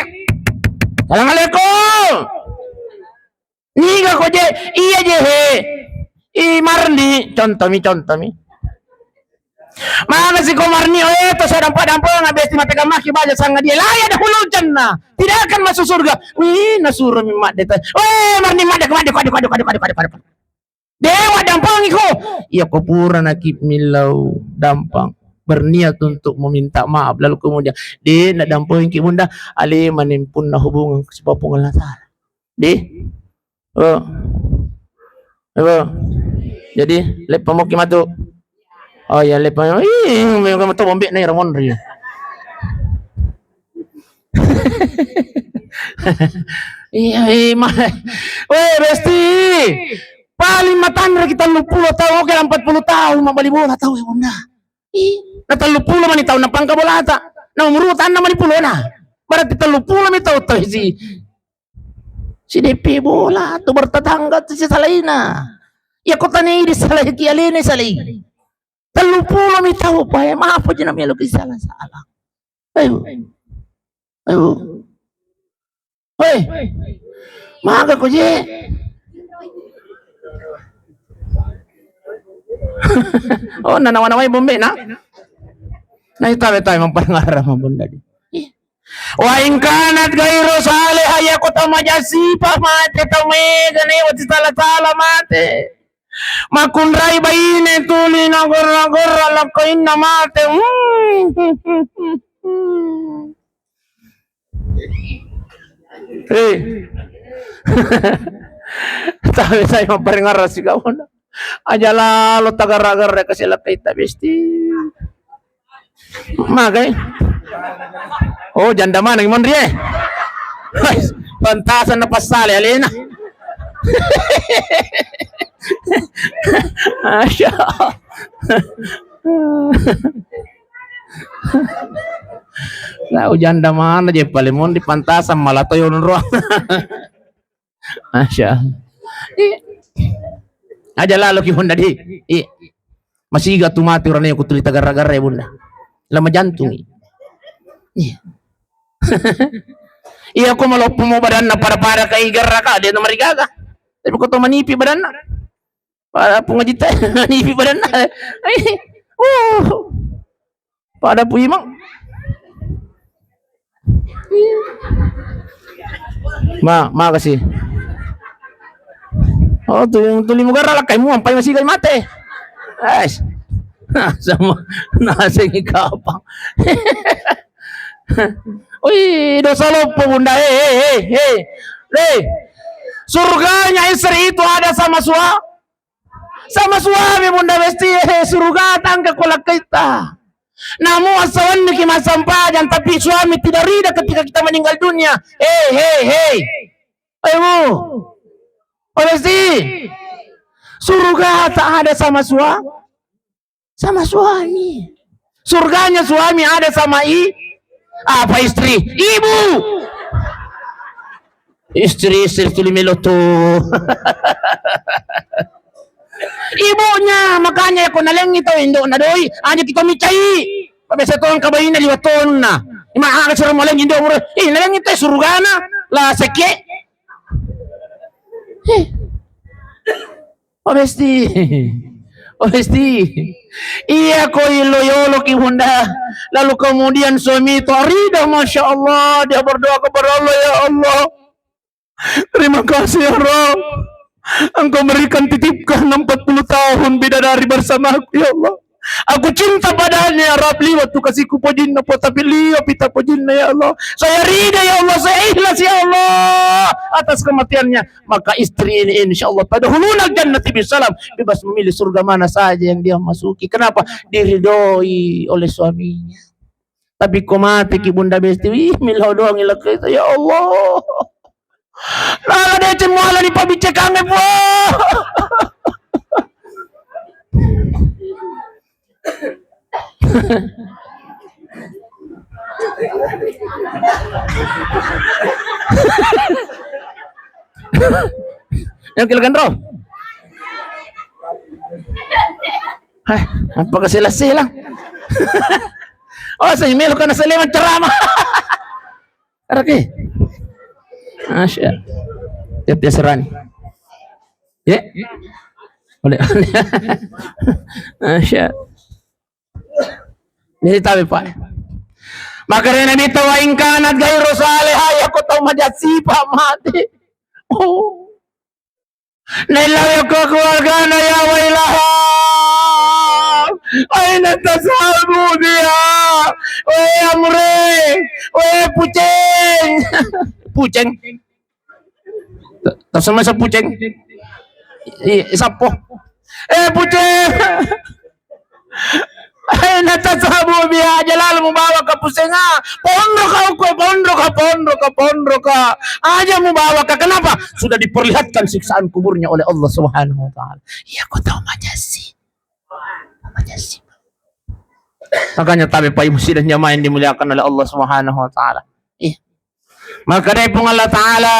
Assalamualaikum. Niga ko je, iya je he. I Marni, contomi, contomi. Mana si ko Marni, oh, eh, to sadampa-dampa na besti mate kamaki baja sanga dia. La yadkhulul jannah. Tidak akan masuk surga. Wih, nasuro mi madde ta. Weh, Marni madde, madde, madde, madde, madde, madde, madde. Dewa dampangi ko. Iya ko pura naki millau dampang. Berniat untuk meminta maaf. Lalu kemudian, de na dampangi ki Bunda. Ale manimpunna hubungan sipa Puang Allah Ta'ala. De. Oh. Apa? Jadi, leppa moki matu. Oh iya, leppa. Ih, memang matu bombe na ira monri. Iya, iya, ma-, weh, Besti. Paling matanre kita tellu puluh tahun, oke, empat puluh tahun, mabbali bola tau, ya, Bunda. Ih, na tellu puluh mani tahun napangka bolata. Na umur tanna mani pulona. Berarti tellu puluh mi tahun tau si. Si D P bola tu bertetangga tu si salaina. Ya kota ni di salai ki alene salai. Tellu puluh mi tahun, pae, maaf aja na melo ki sala-sala. Ayo. Ayo. Hei. Maga ko je. Oh, na nawa-nawai bombe na. Na itawe-tawe memperngara ma Bunda di. Wa in kanat ghairu salihah, ya kota majasipa mate tau mega ne wati sala-sala mate. Makkunrai baine tuli nagorra-gorra lakkoinna mate. Hmm. Eh. Tabe sai mapparingarra sigauna. Aja lalo tagarra-garra kasi lakkaita Besti. Magai. Oh, janda mana monri e? Pantasan na passale alena. Masya Allah. Nah, janda mana je paling monri pantasan malah toyo onro. Masya Allah. Iya. Aja lalo ki Honda di. Iya. Masiga tu mati urane ku tuli tagarra-garra ya Bunda. Lama jantung. Iya. Iya ko maloppo mo badanna pada-pada kai garra ka de namarigaga. Tapi ko to manipi badanna. Pada punga jita manipi badanna. Uh. Pada puimang. Ma, makasih. Oh, tu, tu limu garra lakkai mu ampai masiga mate. Ais. Sama nasi kapang. Ui, dosa loppo Bunda. Hei, hei, hei, hei. Hei. Surganya istri itu ada sama sua-, sama suami Bunda Besti, eh, surugata engka ko lakkaitta. Namu assawenni ki massempajang, tapi suami tidak ridha ketika kita meninggal dunia. Hei, hei, hei. Ayo. Bunda Besti. Surugata ada sama sua-, sama suami. Surganya suami ada sama i-, apa istri? Ibu. Istri, istri tuli melo tu. Ibunya, makanya ko nalengi to indo na doi, aja kita micai. Pabesa to engka baina liwa tonna. Ima aga sura malengi indo mura. Ih, nalengi to surgana. La sekke. Heh. Oh Besti. Oh Besti. Iya ko ilo yolo ki bunda. Lalu kemudian suami itu rida, masya Allah, dia berdoa kepada Allah, ya Allah, terima kasih ya Rabb. Engkau berikan titipkan empat puluh tahun bidadari bersamaku ya Allah. Aku cinta padanya ya Rabb, liwat tu kasihku pojinna po, tapi liwat pita pojinna ya Allah. Saya rida ya Allah, saya ikhlas ya Allah atas kematiannya. Maka istri ini insya Allah tadkhulunal jannata bisalam, bebas memilih surga mana saja yang dia masuki. Kenapa? Diridoi oleh suaminya. Tapi ko mati ki Bunda Besti, wih, melo doang ilakka itu, ya Allah. Nala deceng muala ni pabicekang e, Puang. Yang kilo kan, Bro? Hah, apa kasih lah? Oh, saya melo kana seleman ceramah. Arake. Masya. Tiap dia serani. Ya. Boleh. Masya. Jadi tabe, Pak. Maka dari Nabi tahu, "Wa in kanat ghairu salihah," ya, ko tau majasi, Pak, mati. Oh. Naillawi ko keluargana, ya wailaha. Aina tashabu biha. We Amre, we Puceng. Puceng. Tasama sa Puceng. Iya, sappo. Eh, Puceng. Aina tashabu biha, aja lalo mubawa ka Pusengnge. Ponro ka ukue, ponro ka, ponro ka, ponro ka. Aja mubawa ka. Kenapa? Sudah diperlihatkan siksaan kuburnya oleh Allah Subhanahu wa Ta'ala. Iya, ko tau majasi. Majasi. Makanya tabe, Pak Ibu sidang jamaah yang dimuliakan oleh Allah Subhanahu wa Ta'ala. Iya. Maka dari Puang Allah Ta'ala,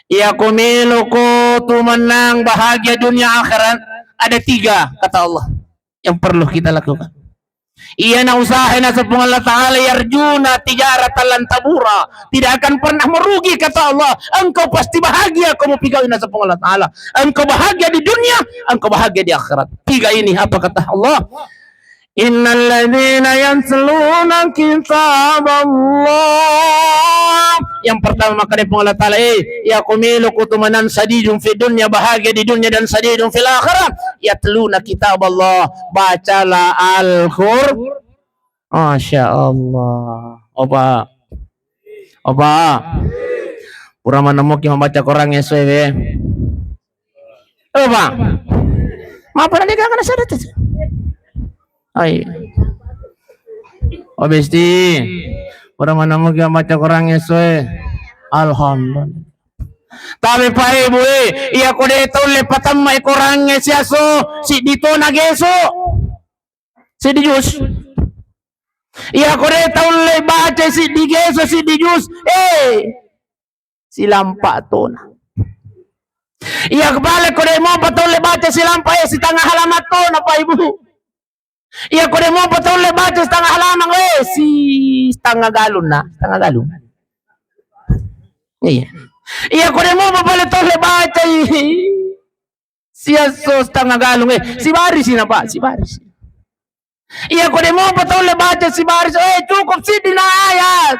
iya ko melo ko tu menang bahagia dunia akhirat, ada tiga, kata Allah, yang perlu kita lakukan. Iya na usaha na sepung Allah Ta'ala, yarjuna tijaratan lan tabura. Tidak akan pernah merugi, kata Allah. Engkau pasti bahagia, kamu pigawi na sepung Allah Ta'ala. Engkau bahagia di dunia, engkau bahagia di akhirat. Tiga ini apa kata Allah? Innalladzina yatluna kitaballah. Yang pertama, maka dari Puang Allah Ta'ala, eh, iya ko melo ko tu menang sadidun fid dunya, bahagia di dunia dan sadidun fil akhirah. Yatluna kitaballah, bacalah Al-Qur-, Masya Allah. Opa. Opa. Pura manemmuki membaca Quran essoe we. Opa. Mapa na de gaga na sada tu. Ai. Oh, Besti. Pura manemmuki membaca Quran essoe. Alhamdulillah. Tapi Pak Ibu, eh, iya ko de taulle patamma Quran e siasso, siddi tona geso. Siddi jus. Iya ko de taulle baca siddi geso, siddi jus. Eh, silampa tona. Iya ko pale ko de mopa taulle baca silampa, eh, setengah halaman tona, Pak Ibu. Iya ko de mopa taulle baca setengah halaman, eh, si setengah galung na, setengah galung. Iya. Iya ko de mopa pale taulle baca, ih. Siasso setengah galung, eh, sibarisi na, Pak, sibarisi. Iya ko de mopa taulle baca sibarisi, eh, cukup siddi na ayat.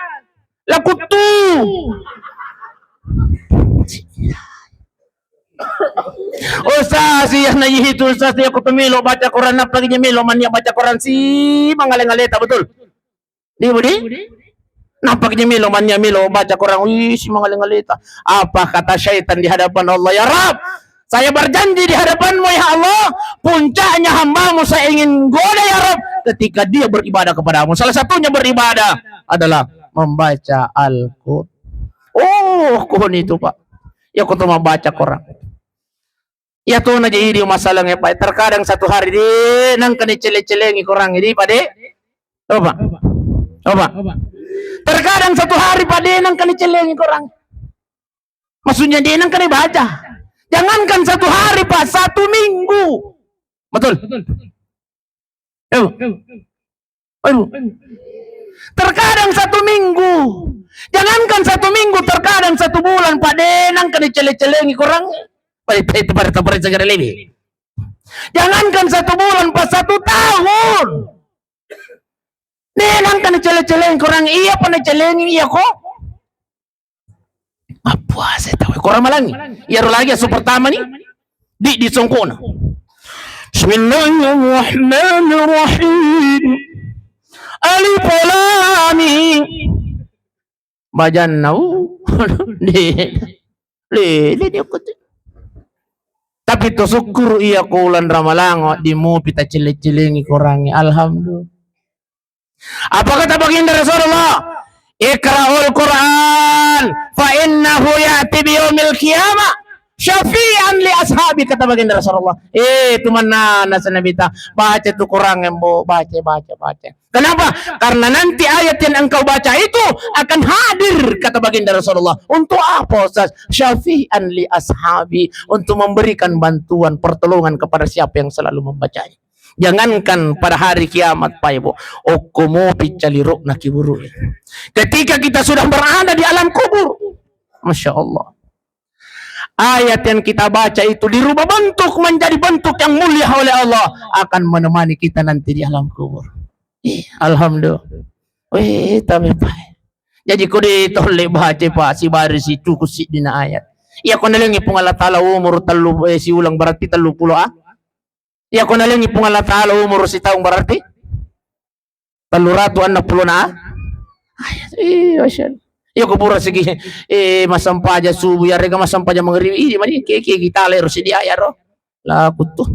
Lakuttu. Ustaz, iya na itu, Ustaz, iya ko tu melo baca Quran, nappa ki melo mania baca Quran si mangale-ngaleta, betul? Di budi? Nappa ki melo mania melo baca Quran, wih, si mangale-ngaleta. Apa kata syaitan di hadapan Allah? Ya Rabb, saya berjanji di hadapan-Mu, ya Allah, puncaknya hamba-Mu saya ingin goda, ya Rabb, ketika dia beribadah kepada-Mu. Salah satunya beribadah adalah membaca Al-Quran. Oh, ko ni tu, Pak. Iya ko tu membaca Quran. Iya tona je idi masalahnya, Pak. Terkadang satu hari de nengka ni cele-celengi Quran idi, Pak, de. Coba. Coba. Terkadang satu hari, Pak, de nengka ni celengi Quran. Maksudnya de nengka ni baca. Jangankan satu hari, Pak, satu minggu. Betul. Ayo. Ayo. Terkadang satu minggu. Jangankan satu minggu, terkadang satu bulan, Pak, de nengka ni cele-celengi Quran. Pada itu, pada itu, pada segala lebih. Jangankan satu bulan, pas satu tahun. Nenangka nacele-celengi korang, iya pa nacelengi iya ko. Mappuasa tau ko Ramalangngi. Iyaro lagi asu pertama ni di, di songkona. Bismillahirrahmanirrahim. Alif lam mim. Bajanna, uh. Lele ni aku tu. Tapi to sukkuru iya ko ulan Ramalang, di mupi tacele-celengi korangi. Alhamdulillah. Apa kata baginda Rasulullah? Iqra'ul Qur'an fa innahu ya'ti bi yaumil qiyamah syafi'an li ashabi, kata baginda Rasulullah. Eh, teman nana senabita, baca tu Quran embo, baca, baca, baca. Kenapa? Karena nanti ayat yang engkau baca itu akan hadir, kata baginda Rasulullah. Untuk apa, Ustaz? Syafi'an li ashabi, untuk memberikan bantuan, pertolongan kepada siapa yang selalu membacanya. Jangankan pada hari kiamat, Pak Ibu, okko mopi calirukna kiburu. Ketika kita sudah berada di alam kubur, Masya Allah. Ayat yang kita baca itu dirubah bentuk menjadi bentuk yang mulia oleh Allah, akan menemani kita nanti di alam kubur. Ih, alhamdulillah. Weh, tapi Pak. Jadi ko de tolle baca, Pak, sibari si cukup siddina ayat. Iya ko nalengi Puang Allah Taala umur tellu, eh, siulang berarti tellu pulo, ah. Iya ko nalengi Puang Allah Taala umur sitaung berarti tellu ratu annang pulo na. Iya, Masya Allah. Iya ko pura sigi, eh, massampaja subuh, yarega massampaja maghrib, ih, mani, ke, ke, kita lero sidi ayat ro. Lah, aku tuh.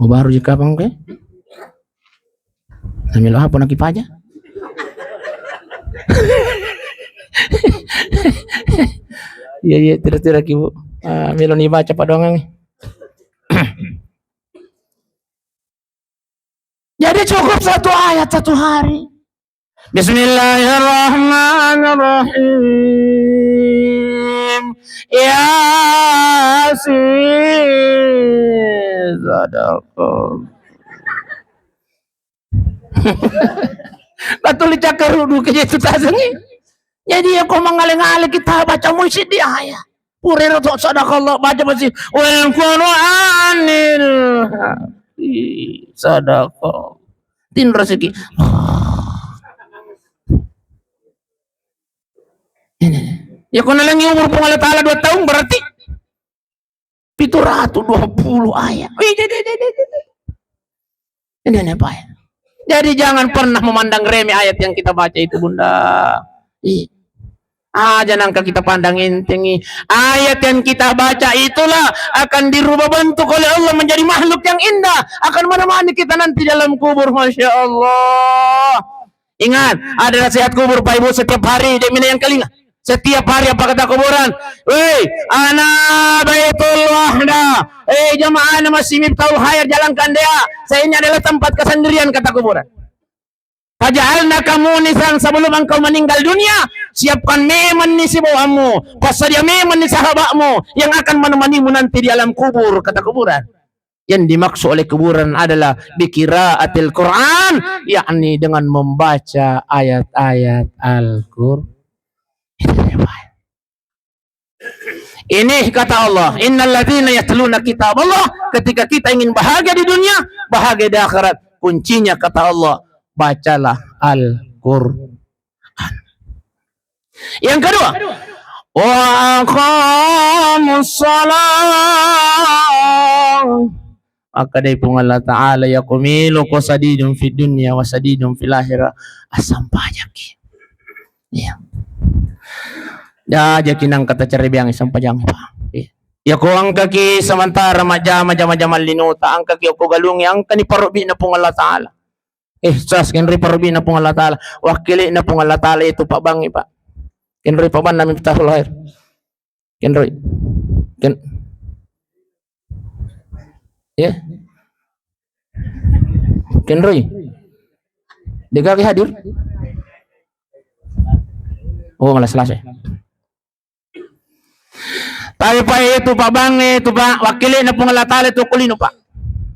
Oh, baru ji kapang ke? Namelo apa naki paja? Iya, iya, tidak, tidak, Ibu. Ah, melo ni baca padoangan. Jadi cukup satu ayat satu hari. Bismillahirrahmanirrahim. Yasin. Sadaqallah. Batuli cakkarudu ke Yesus tasengi. Jadi ya ko mangale-ngale kita baca musik di ayat. Purero to sadaqallah baca pasti wal Qur'anil hakim. Sadaqallah. Tin rezeki. Ini. Ya ko nalengi umur Puang Allah Taala dua tahun berarti pitu ratu dua puluh ayat. Wih, deh, deh, deh, deh, deh. Ini, ini, Pak. Jadi jangan pernah memandang remeh ayat yang kita baca itu, Bunda. Ih. Aja nangka kita pandang entengi. Ayat yang kita baca itulah akan dirubah bentuk oleh Allah menjadi makhluk yang indah. Akan menemani kita nanti dalam kubur. Masya Allah. Ingat, ada nasihat kubur, Pak Ibu, setiap hari, dek mina yang kelinga. Setiap hari apa kata kuburan? Wei, ana Baitul Wahda. Eh, jamaah nama si Miftahul Khair, jalankan dia. Saya ini adalah tempat kesendirian, kata kuburan. Faja'alnaka munisan, sebelum engkau meninggal dunia, siapkan memang ni sibawaanmu, passadia memang ni sahabatmu yang akan menemanimu nanti di alam kubur, kata kuburan. Yang dimaksud oleh kuburan adalah biqiraatil Quran, yakni dengan membaca ayat-ayat Al-Qur'an. Ini kata Allah, "Innalladzina yatluna kitaballah," ketika kita ingin bahagia di dunia, bahagia di akhirat, kuncinya kata Allah, bacalah Al-Qur'an. Yang kedua, "Wa aqamus shalah." Maka dari Puang Allah Ta'ala, ya kumilo ko sadidun fid dunya wa sadidun fil akhirah, assampajaki. Iya. Ya, jaki nang kata cerebiang sampajang, Pak. Iya. Ya ko angkaki sementara majama, jama-jama linuta, angkaki ko galungi, angkani parobbi na Puang Allah Ta'ala. Eh, sas kenri parobbi na Puang Allah Ta'ala. Wakkili na Puang Allah Ta'ala itu Pak Bangi, Pak. Kenri Pak Bangi nami Miftahul Khair. Kenroi. Ken-, ya. Kenroi. Degaki hadir? Oh, malas-malas ya. Tapi Pak, itu Pak Bang, itu Pak, wakilnya Puang Allah Ta'ala itu kulino, Pak.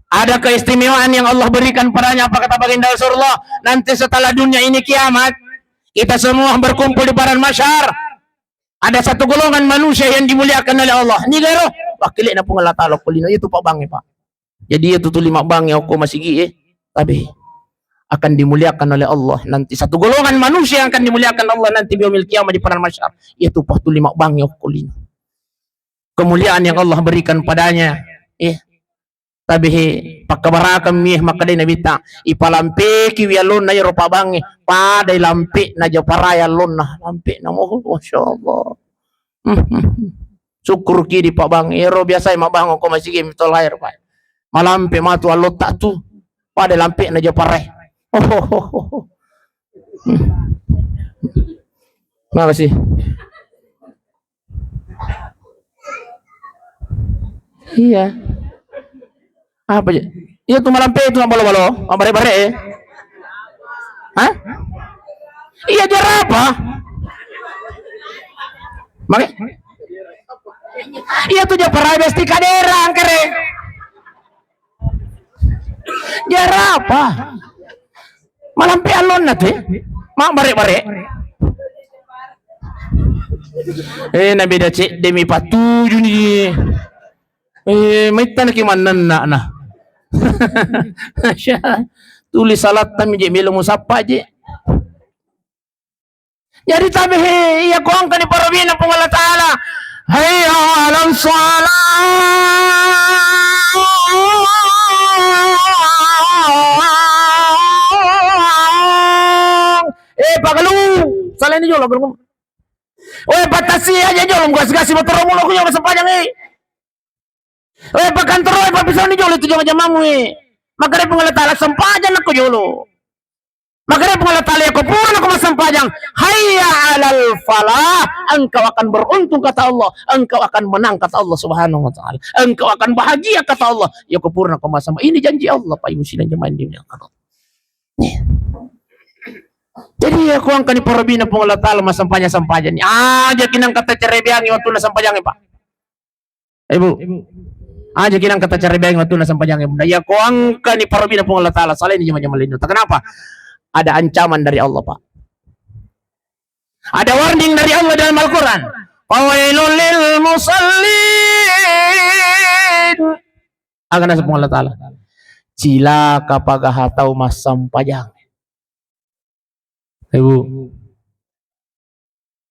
Ada keistimewaan yang Allah berikan padanya, apa kata Baginda Rasulullah? Nanti setelah dunia ini kiamat, Kita semua berkumpul di padang mahsyar. Ada satu golongan manusia yang dimuliakan oleh Allah. Niga ero? Wakkele'na Puang Allah Ta'ala okko lino. Itu Pak Bang, Pak. Jadi, iya tu tuli mabbangnge okko masigi e, tabe akan dimuliakan oleh Allah nanti. Satu golongan manusia yang akan dimuliakan Allah nanti di yaumil qiyamah di padang mahsyar, iya tu pa tuli mabbangnge okko lino. Kemuliaan yang Allah berikan padanya, eh, tabe he, pakkabarakang mi, eh, makkedai Nabitta, ipalampeki wi alonna iyaro pabbangnge, padai lampe'na japarai allonna, lampe'na moho, masya Allah. Sukkuruki di Pak Bang, ero biasa mabbang ko masigi mitol air, Pak. Malampe matu allotta tu. Pada lampe na japarai. Makasih. Iya. Apa je? Iya tu malampe tu balo-balo, mabare-bare, eh. Hah? Iya, jarapa. Mage? Iya tu japarai besti kadera angkere. Jarapa. Malampe allonna tu, eh. Mabare-bare. Eh, nabi da cedde mi patuju ni. Eh, maittana ki mannenna na. Tuli salatta mi je melo musappa je. Jadi tabe he, iya ko engka ni parabina Puang Allah Ta'ala. Hayya 'alas shalah. Eh, pagalu. Salai ni jolo, guru. Weh, patasi aja jolo, gas-gas motoro mulo ku jolo sempajang, eh. Weh, pakkantoro, eh, pappisau ni jolo tu jama-jamamu, eh. Makare Puang Allah Ta'ala sempajang nakko jolo. Makare Puang Allah Ta'ala, iya ko pura nako massempajang, hayya 'alal falah, engkau akan beruntung kata Allah, engkau akan menang kata Allah Subhanahu wa Ta'ala, engkau akan bahagia kata Allah. Iya ko pura nako massempajang. Ini janji Allah, Pak Ibu sidang jamaah yang dimuliakan Allah. Nih. Jadi iya ko engka ni parabina Puang Allah Ta'ala massempajang-sempajang ni. Aja kinang kata cerebeangi waktu na sempajang, Pak. Ibu, aja kinang kata cerebeangi waktu na sempajang, Bunda. Iya ko engka ni parabina Puang Allah Ta'ala, salai ni jama-jama lino. Kenapa? Ada ancaman dari Allah, Pak. Ada warning dari Allah dalam Al-Quran. Fawailul lil musallin. Aga naseng Puang Allah Ta'ala. Cilaka pagaha tau massempajang. Ibu.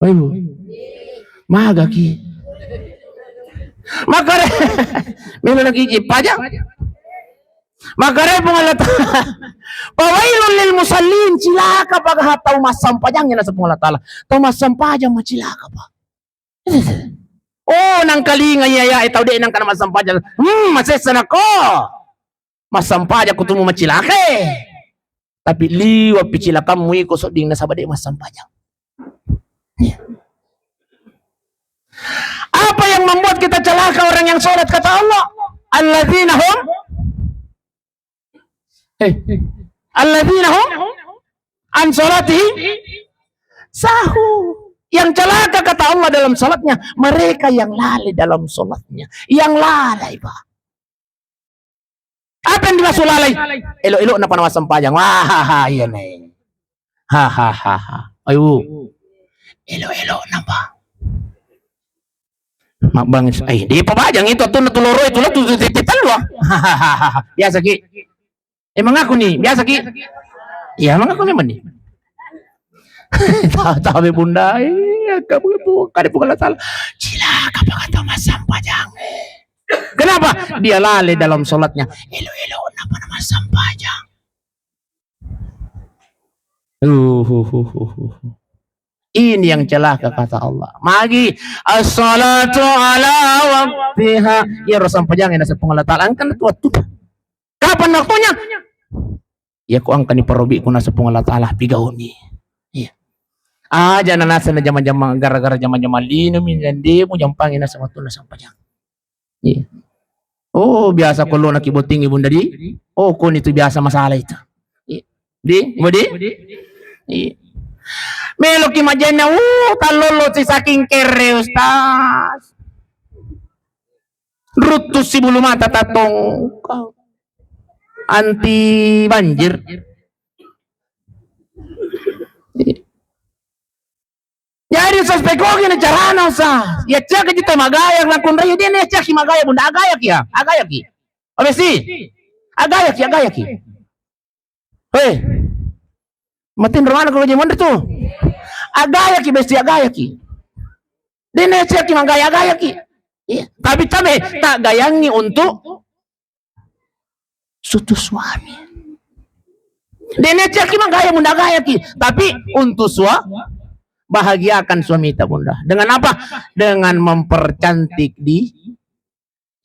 Ibu. Magaki. Makare. Melo lagi pajang. Makare Puang Allah Ta'ala. Fawailul lil musallin, cilaka pagaha tau massempajang, ya naseng Puang Allah Ta'ala. Tau massempajang macilaka, Pak. Oh, nangkalinga iya, iya, eh, tau de' nangka massempajang. Hmm, masessa nako. Massempajang kutumu macilaka. Tapi liwa picilakammu iko sedding nasaba de' massempajang. Iya. Apa yang membuat kita celaka orang yang sholat kata Allah? Alladzina hum, eh, alladzina hum an sholatihim sahu. Yang celaka kata Allah dalam sholatnya, mereka yang lalai dalam sholatnya. Yang lalai, Pak. Apa yang dimaksud lalai? Elo-elo napa nama sempajang. Wah, iya nih. Hahaha. Ayo. Elo-elo napa? Mabbang, eh, di pabajang itu tuh tuloro itu lo tuh telu. Biasa ki. Emang aku nih, biasa ki. Iya, emang aku memang nih. Tabe Bunda, iya, kamu itu kada bukan salah. Cilaka apa kata Mas Sampajang. Kenapa? Dia lalai dalam sholatnya. Elo-elo, kenapa nama Sampajang? Uh, uh, uh, uh, uh. Ini yang celaka kata Allah. Magi as-salatu ala waktiha. Ya Rasul Sampajang yang nasepung Allah Ta'ala. Angkan itu waktu. Kapan waktunya? Ya ku angkani parobiku nasepung Allah Ta'ala pigauni. Iya. Aja nanasa na jama-jama gara-gara jama-jama lino mi nandemu jampangi nasa waktu na Sampajang. Iya. Oh, biasa ko lo naki botting Ibunda di. Oh, koni tu biasa masalah itu. Iya. Di, mau di? Iya. Meloki majenna, uh, tallolo si saking kere, Ustaz. Ruttus si bulu mata tatong. Anti banjir. Jadi, Ustaz, pekogi na carana, Ustaz? Iya, cek aja tau magaya, nakunrai dia, nih, cek magaya, Bunda, agayaki ya, agayaki. Abesi, agayaki, agayaki. Hei, matinro mana kalau jaman itu? Agayaki, besti, agayaki. Dia nih, cek magaya, agayaki. Iya, tapi tabe, tak gayangi untuk sutu suami. Dene caki magaya, Bunda, gayaki, tapi untuk sua-, bahagiakan suamita, Bunda. Dengan apa? Dengan mempercantik di,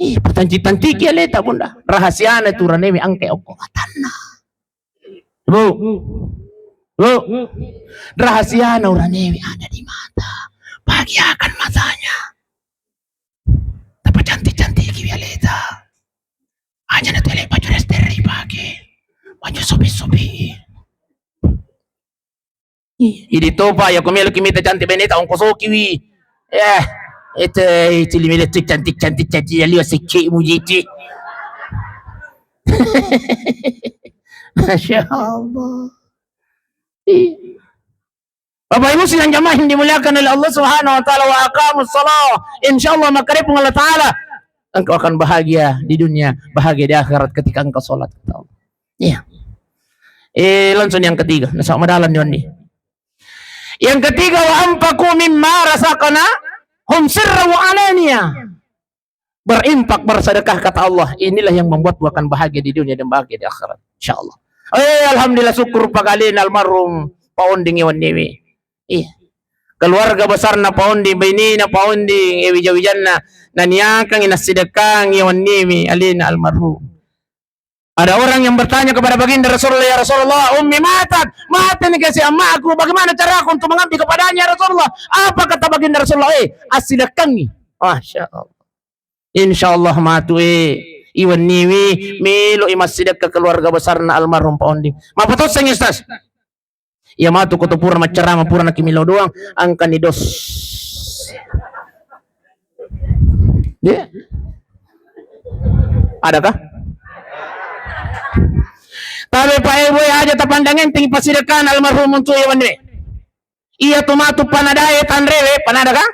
ih, percantik-cantik ya leta, Bunda. Rahasiana tu ranewe angke okko matanna. Bu, bu, rahasiana uranewe ada di mata. Bahagiakan matanya. Tapi cantik-cantik ya leta. Aja na tele baju daster ipake. Baju sopi-sopi. Ih, idi topa ya, ko meloki mita cantik beneta ongkosoki wi. Eh, itu, itu lima detik cantik, cantik, cantik, ya liwa sikki mujiti. Masya Allah. Ih. Bapak Ibu sidang jamaah yang dimuliakan oleh Allah Subhanahu wa Ta'ala, wa aqamus shalah. Insya Allah, maka dia Allah Ta'ala, engkau akan bahagia di dunia, bahagia di akhirat ketika engkau sholat, kata Allah. Iya. Eh, langsung yang ketiga. Nah, sama dalam ni. Yang ketiga, wa anfaqu mimma razaqnahum sirran wa alaniya. Berinfak, bersedekah, kata Allah, inilah yang membuatmu akan bahagia di dunia dan bahagia di akhirat, insya Allah. Eh, alhamdulillah, syukur pagalena almarhum Pak Onding Iwan Dewi. Iya. Keluarga besarna Pak Onding, bainena Pak Onding, eh, wija-wijanna, naniakangi, nassidekangi Iwan Dewi, alena almarhum. Ada orang yang bertanya kepada baginda Rasulullah, "Ya Rasulullah, ummi matat, mati ni kasi ammaku, bagaimana caraku untuk mengabdi kepadanya, ya Rasulullah?" Apa kata baginda Rasulullah? "Eh, assidekangi." Masya Allah. Insya Allah matu, eh, Iwan Niwi, melo i massidekka keluarga besarna almarhum Pak Onding. Mapatossengi, Ustaz? Iya matu ko to pura maccarama, pura nakimillau doang, angkani dos. Dia? Adakah? Tapi Pak Ibu, aja tapandang enteng passidekkana almarhum untuk Iwan Niwi. Iya tu matu panadae tanrewe, panada kah?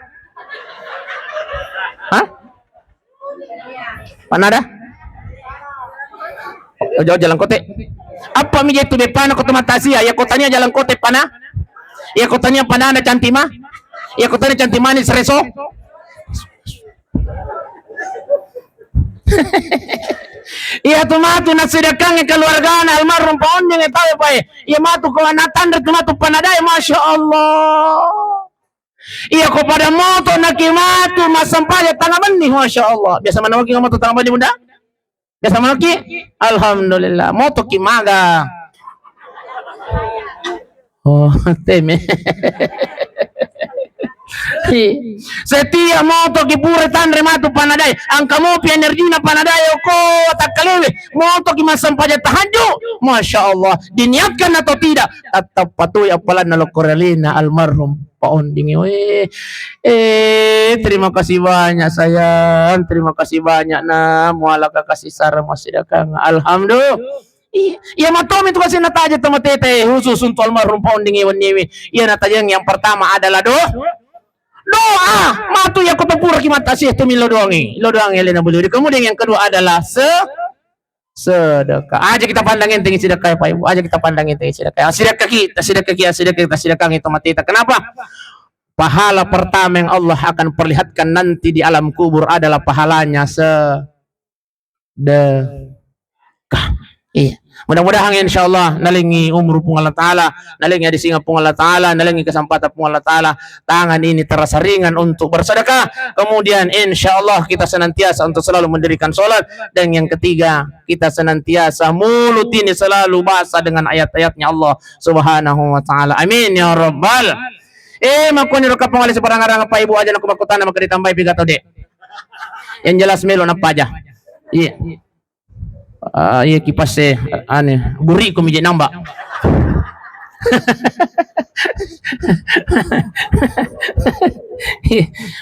Hah? Panada? Ojo, ojo, jalan kote. Apa mi je tu bepana ko tu matasia? Ya kotanya jalan kote pana. Ya kotanya panada cantik ma. Ya kotanya cantik manis reso. Iya tu matu nassidekangngi keluargana almarhum Pak Onding, tahu Pak, eh? Iya matu ko natanre tu matu panadae, Masya Allah. Iya ko pada moto naki matu massampaja tanga benni, Masya Allah. Biasa mana waki moto tanga benni, Bunda? Biasa mana ki? Alhamdulillah. Moto ki maga. Oh, teme. Setiap moto ki pura tanre matu panadae, angka mopi energina panadae, oko takkalewe, moto ki massampaja tahajud, Masya Allah, diniatkan atau tidak, tetap patoi appalanna lokkorelina almarhum Pak Onding. Eh, eh, terima kasih banyak sayang, terima kasih banyak nak, mualaka kasih sarang massidekang. Alhamdulillah. Iya, iya matomi tu kasi nataja tau matete khusus untuk almarhum Pak Onding Iwan Niwi. Iya natajang yang pertama adalah do-, doa. Matu iya ko tapura ki mata sih tu milo doangi. Lo doangi lena boleh. Kemudian yang kedua adalah se-, sedekah. Aja kita pandang enteng sedekah ya Pak Ibu. Aja kita pandang enteng sedekah. Sedekah kita, sedekah kita, sedekah kita, sedekah itu mati kita. Kenapa? Pahala pertama yang Allah akan perlihatkan nanti di alam kubur adalah pahalanya se-, sedekah. Iya. Mudah-mudahan insya Allah nalengi umur Puang Allah Ta'ala, nalengi adisinga Puang Allah Ta'ala, nalengi kesempatan Puang Allah Ta'ala, tangan ini terasa ringan untuk bersedekah. Kemudian insya Allah kita senantiasa untuk selalu mendirikan sholat. Dan yang ketiga, kita senantiasa mulut ini selalu basah dengan ayat-ayatnya Allah Subhanahu wa Ta'ala. Amin ya Rabbal. Eh, makoni ro kapang ale sebarang-arang apa ibu aja naku makutana maka ditambahi piga tau de. Yang jelas melo nappa aja. Iya. Ah, iya kipas e, ane, buri ko mije nambah.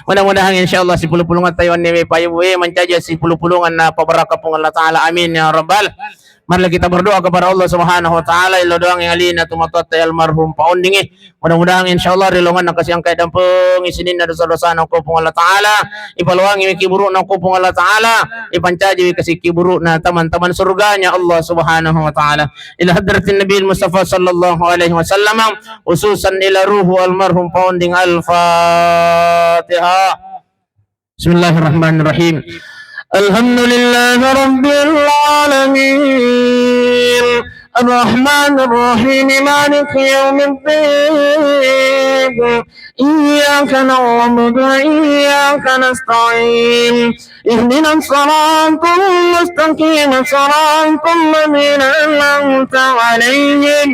Mudah-mudahan insya Allah sepuluh pulungan Taiwan newe Pak Ibu, eh, mancaji sepuluh pulungan na pabaraka Puang Allah Ta'ala. Amin ya Rabbal. Marilah kita berdoa kepada Allah Subhanahu wa Ta'ala, ilo doang yang alina tu matuatta almarhum Pak Onding. Mudah-mudahan insyaallah ri laonganna kasiangkai dampengi sininna dosa-dosana ko Puang Allah Ta'ala, ipaloangi kiburu'na ko Puang Allah Ta'ala, ipancaji kasi kiburu'na taman-taman surganya Allah Subhanahu wa Ta'ala. Ila hadratin Nabi Mustafa sallallahu alaihi wasallam, khususan ila ruhu almarhum Pak Onding. Al-Fatihah. بسم الله الرحمن الرحيم. الحمد لله رب العالمين. الرحمن الرحيم. مالك يوم الدين. إياك نعبد وإياك نستعين. اهدنا الصراط المستقيم. صراط الذين أنعمت عليهم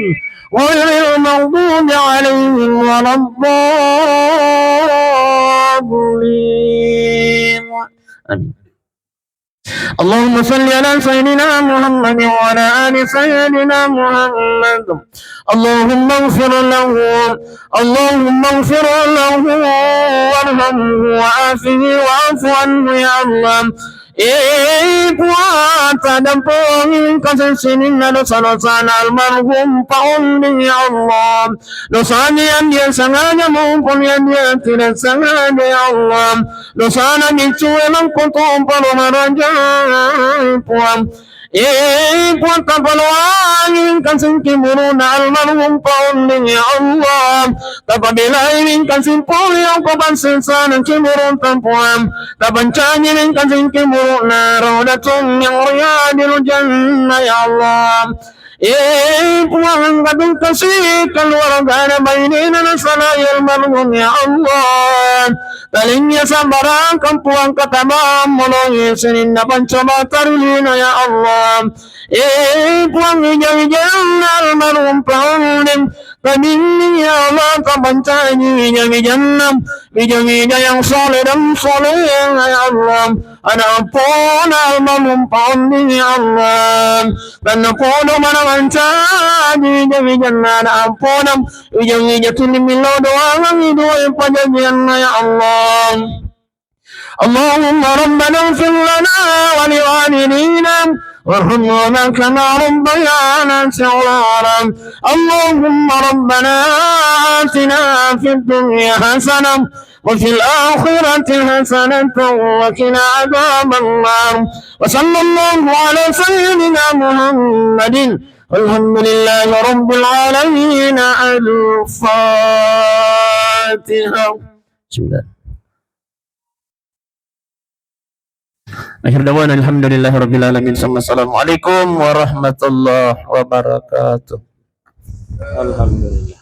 غير المغضوب عليهم ولا الضالين. آمين. اللهم صل على سيدنا محمد وعلى آل سيدنا محمد. اللهم اغفر له، اللهم اغفر له وارحمه وعافه واعف عنه يا الله. Eh, Puang, tadampengi kasi sininna dosa-dosana almarhum Pak Onding, ya Allah. Dosana yang dia sengaja maupun yang dia tidak sengaja, ya Allah. Dosana micue mangkutu palo maraja, Puang. Eh, Puang, tapaloangi kasi kiburu'na almarhum Pak Onding, ya Allah. Tapabelai kasi pole okko pansesana kiburu'ta, Puang. Tapancaji kasi kiburu'na raudatun min riyadil jannah, ya Allah. Eh, Puang, engka tu kasi keluargana bainena nasalai almarhum, ya Allah. Talengngi sabbarakang, Puang, katabang moloi sininna pancoba tarulina, ya Allah. Eh, Puang, wija-wijanna almarhum Pak Onding. Tabinni, ya Allah, tapancaji wija-wijanna, wija-wija yang soleh dan solehah, ya Allah. Ana' eppona almarhum Pak Onding, ya Allah. Tennapodo mana mancaji wija-wijanna ana' eppona, wija-wija tuli millau doangengngi dua pajajianna, ya Allah. اللهم ربنا اغفر لنا ولوالدينا وارحمهما كما ربيانا صغارا. اللهم ربنا آتنا في الدنيا حسنة وفي الآخرة حسنة وقنا عذاب النار. وصلى الله على سيدنا محمد. الحمد لله رب العالمين. الفاتحة. بسم الله. Akhir dawana alhamdulillahi rabbil alamin. Summa assalamualaikum warahmatullahi wabarakatuh. Alhamdulillah.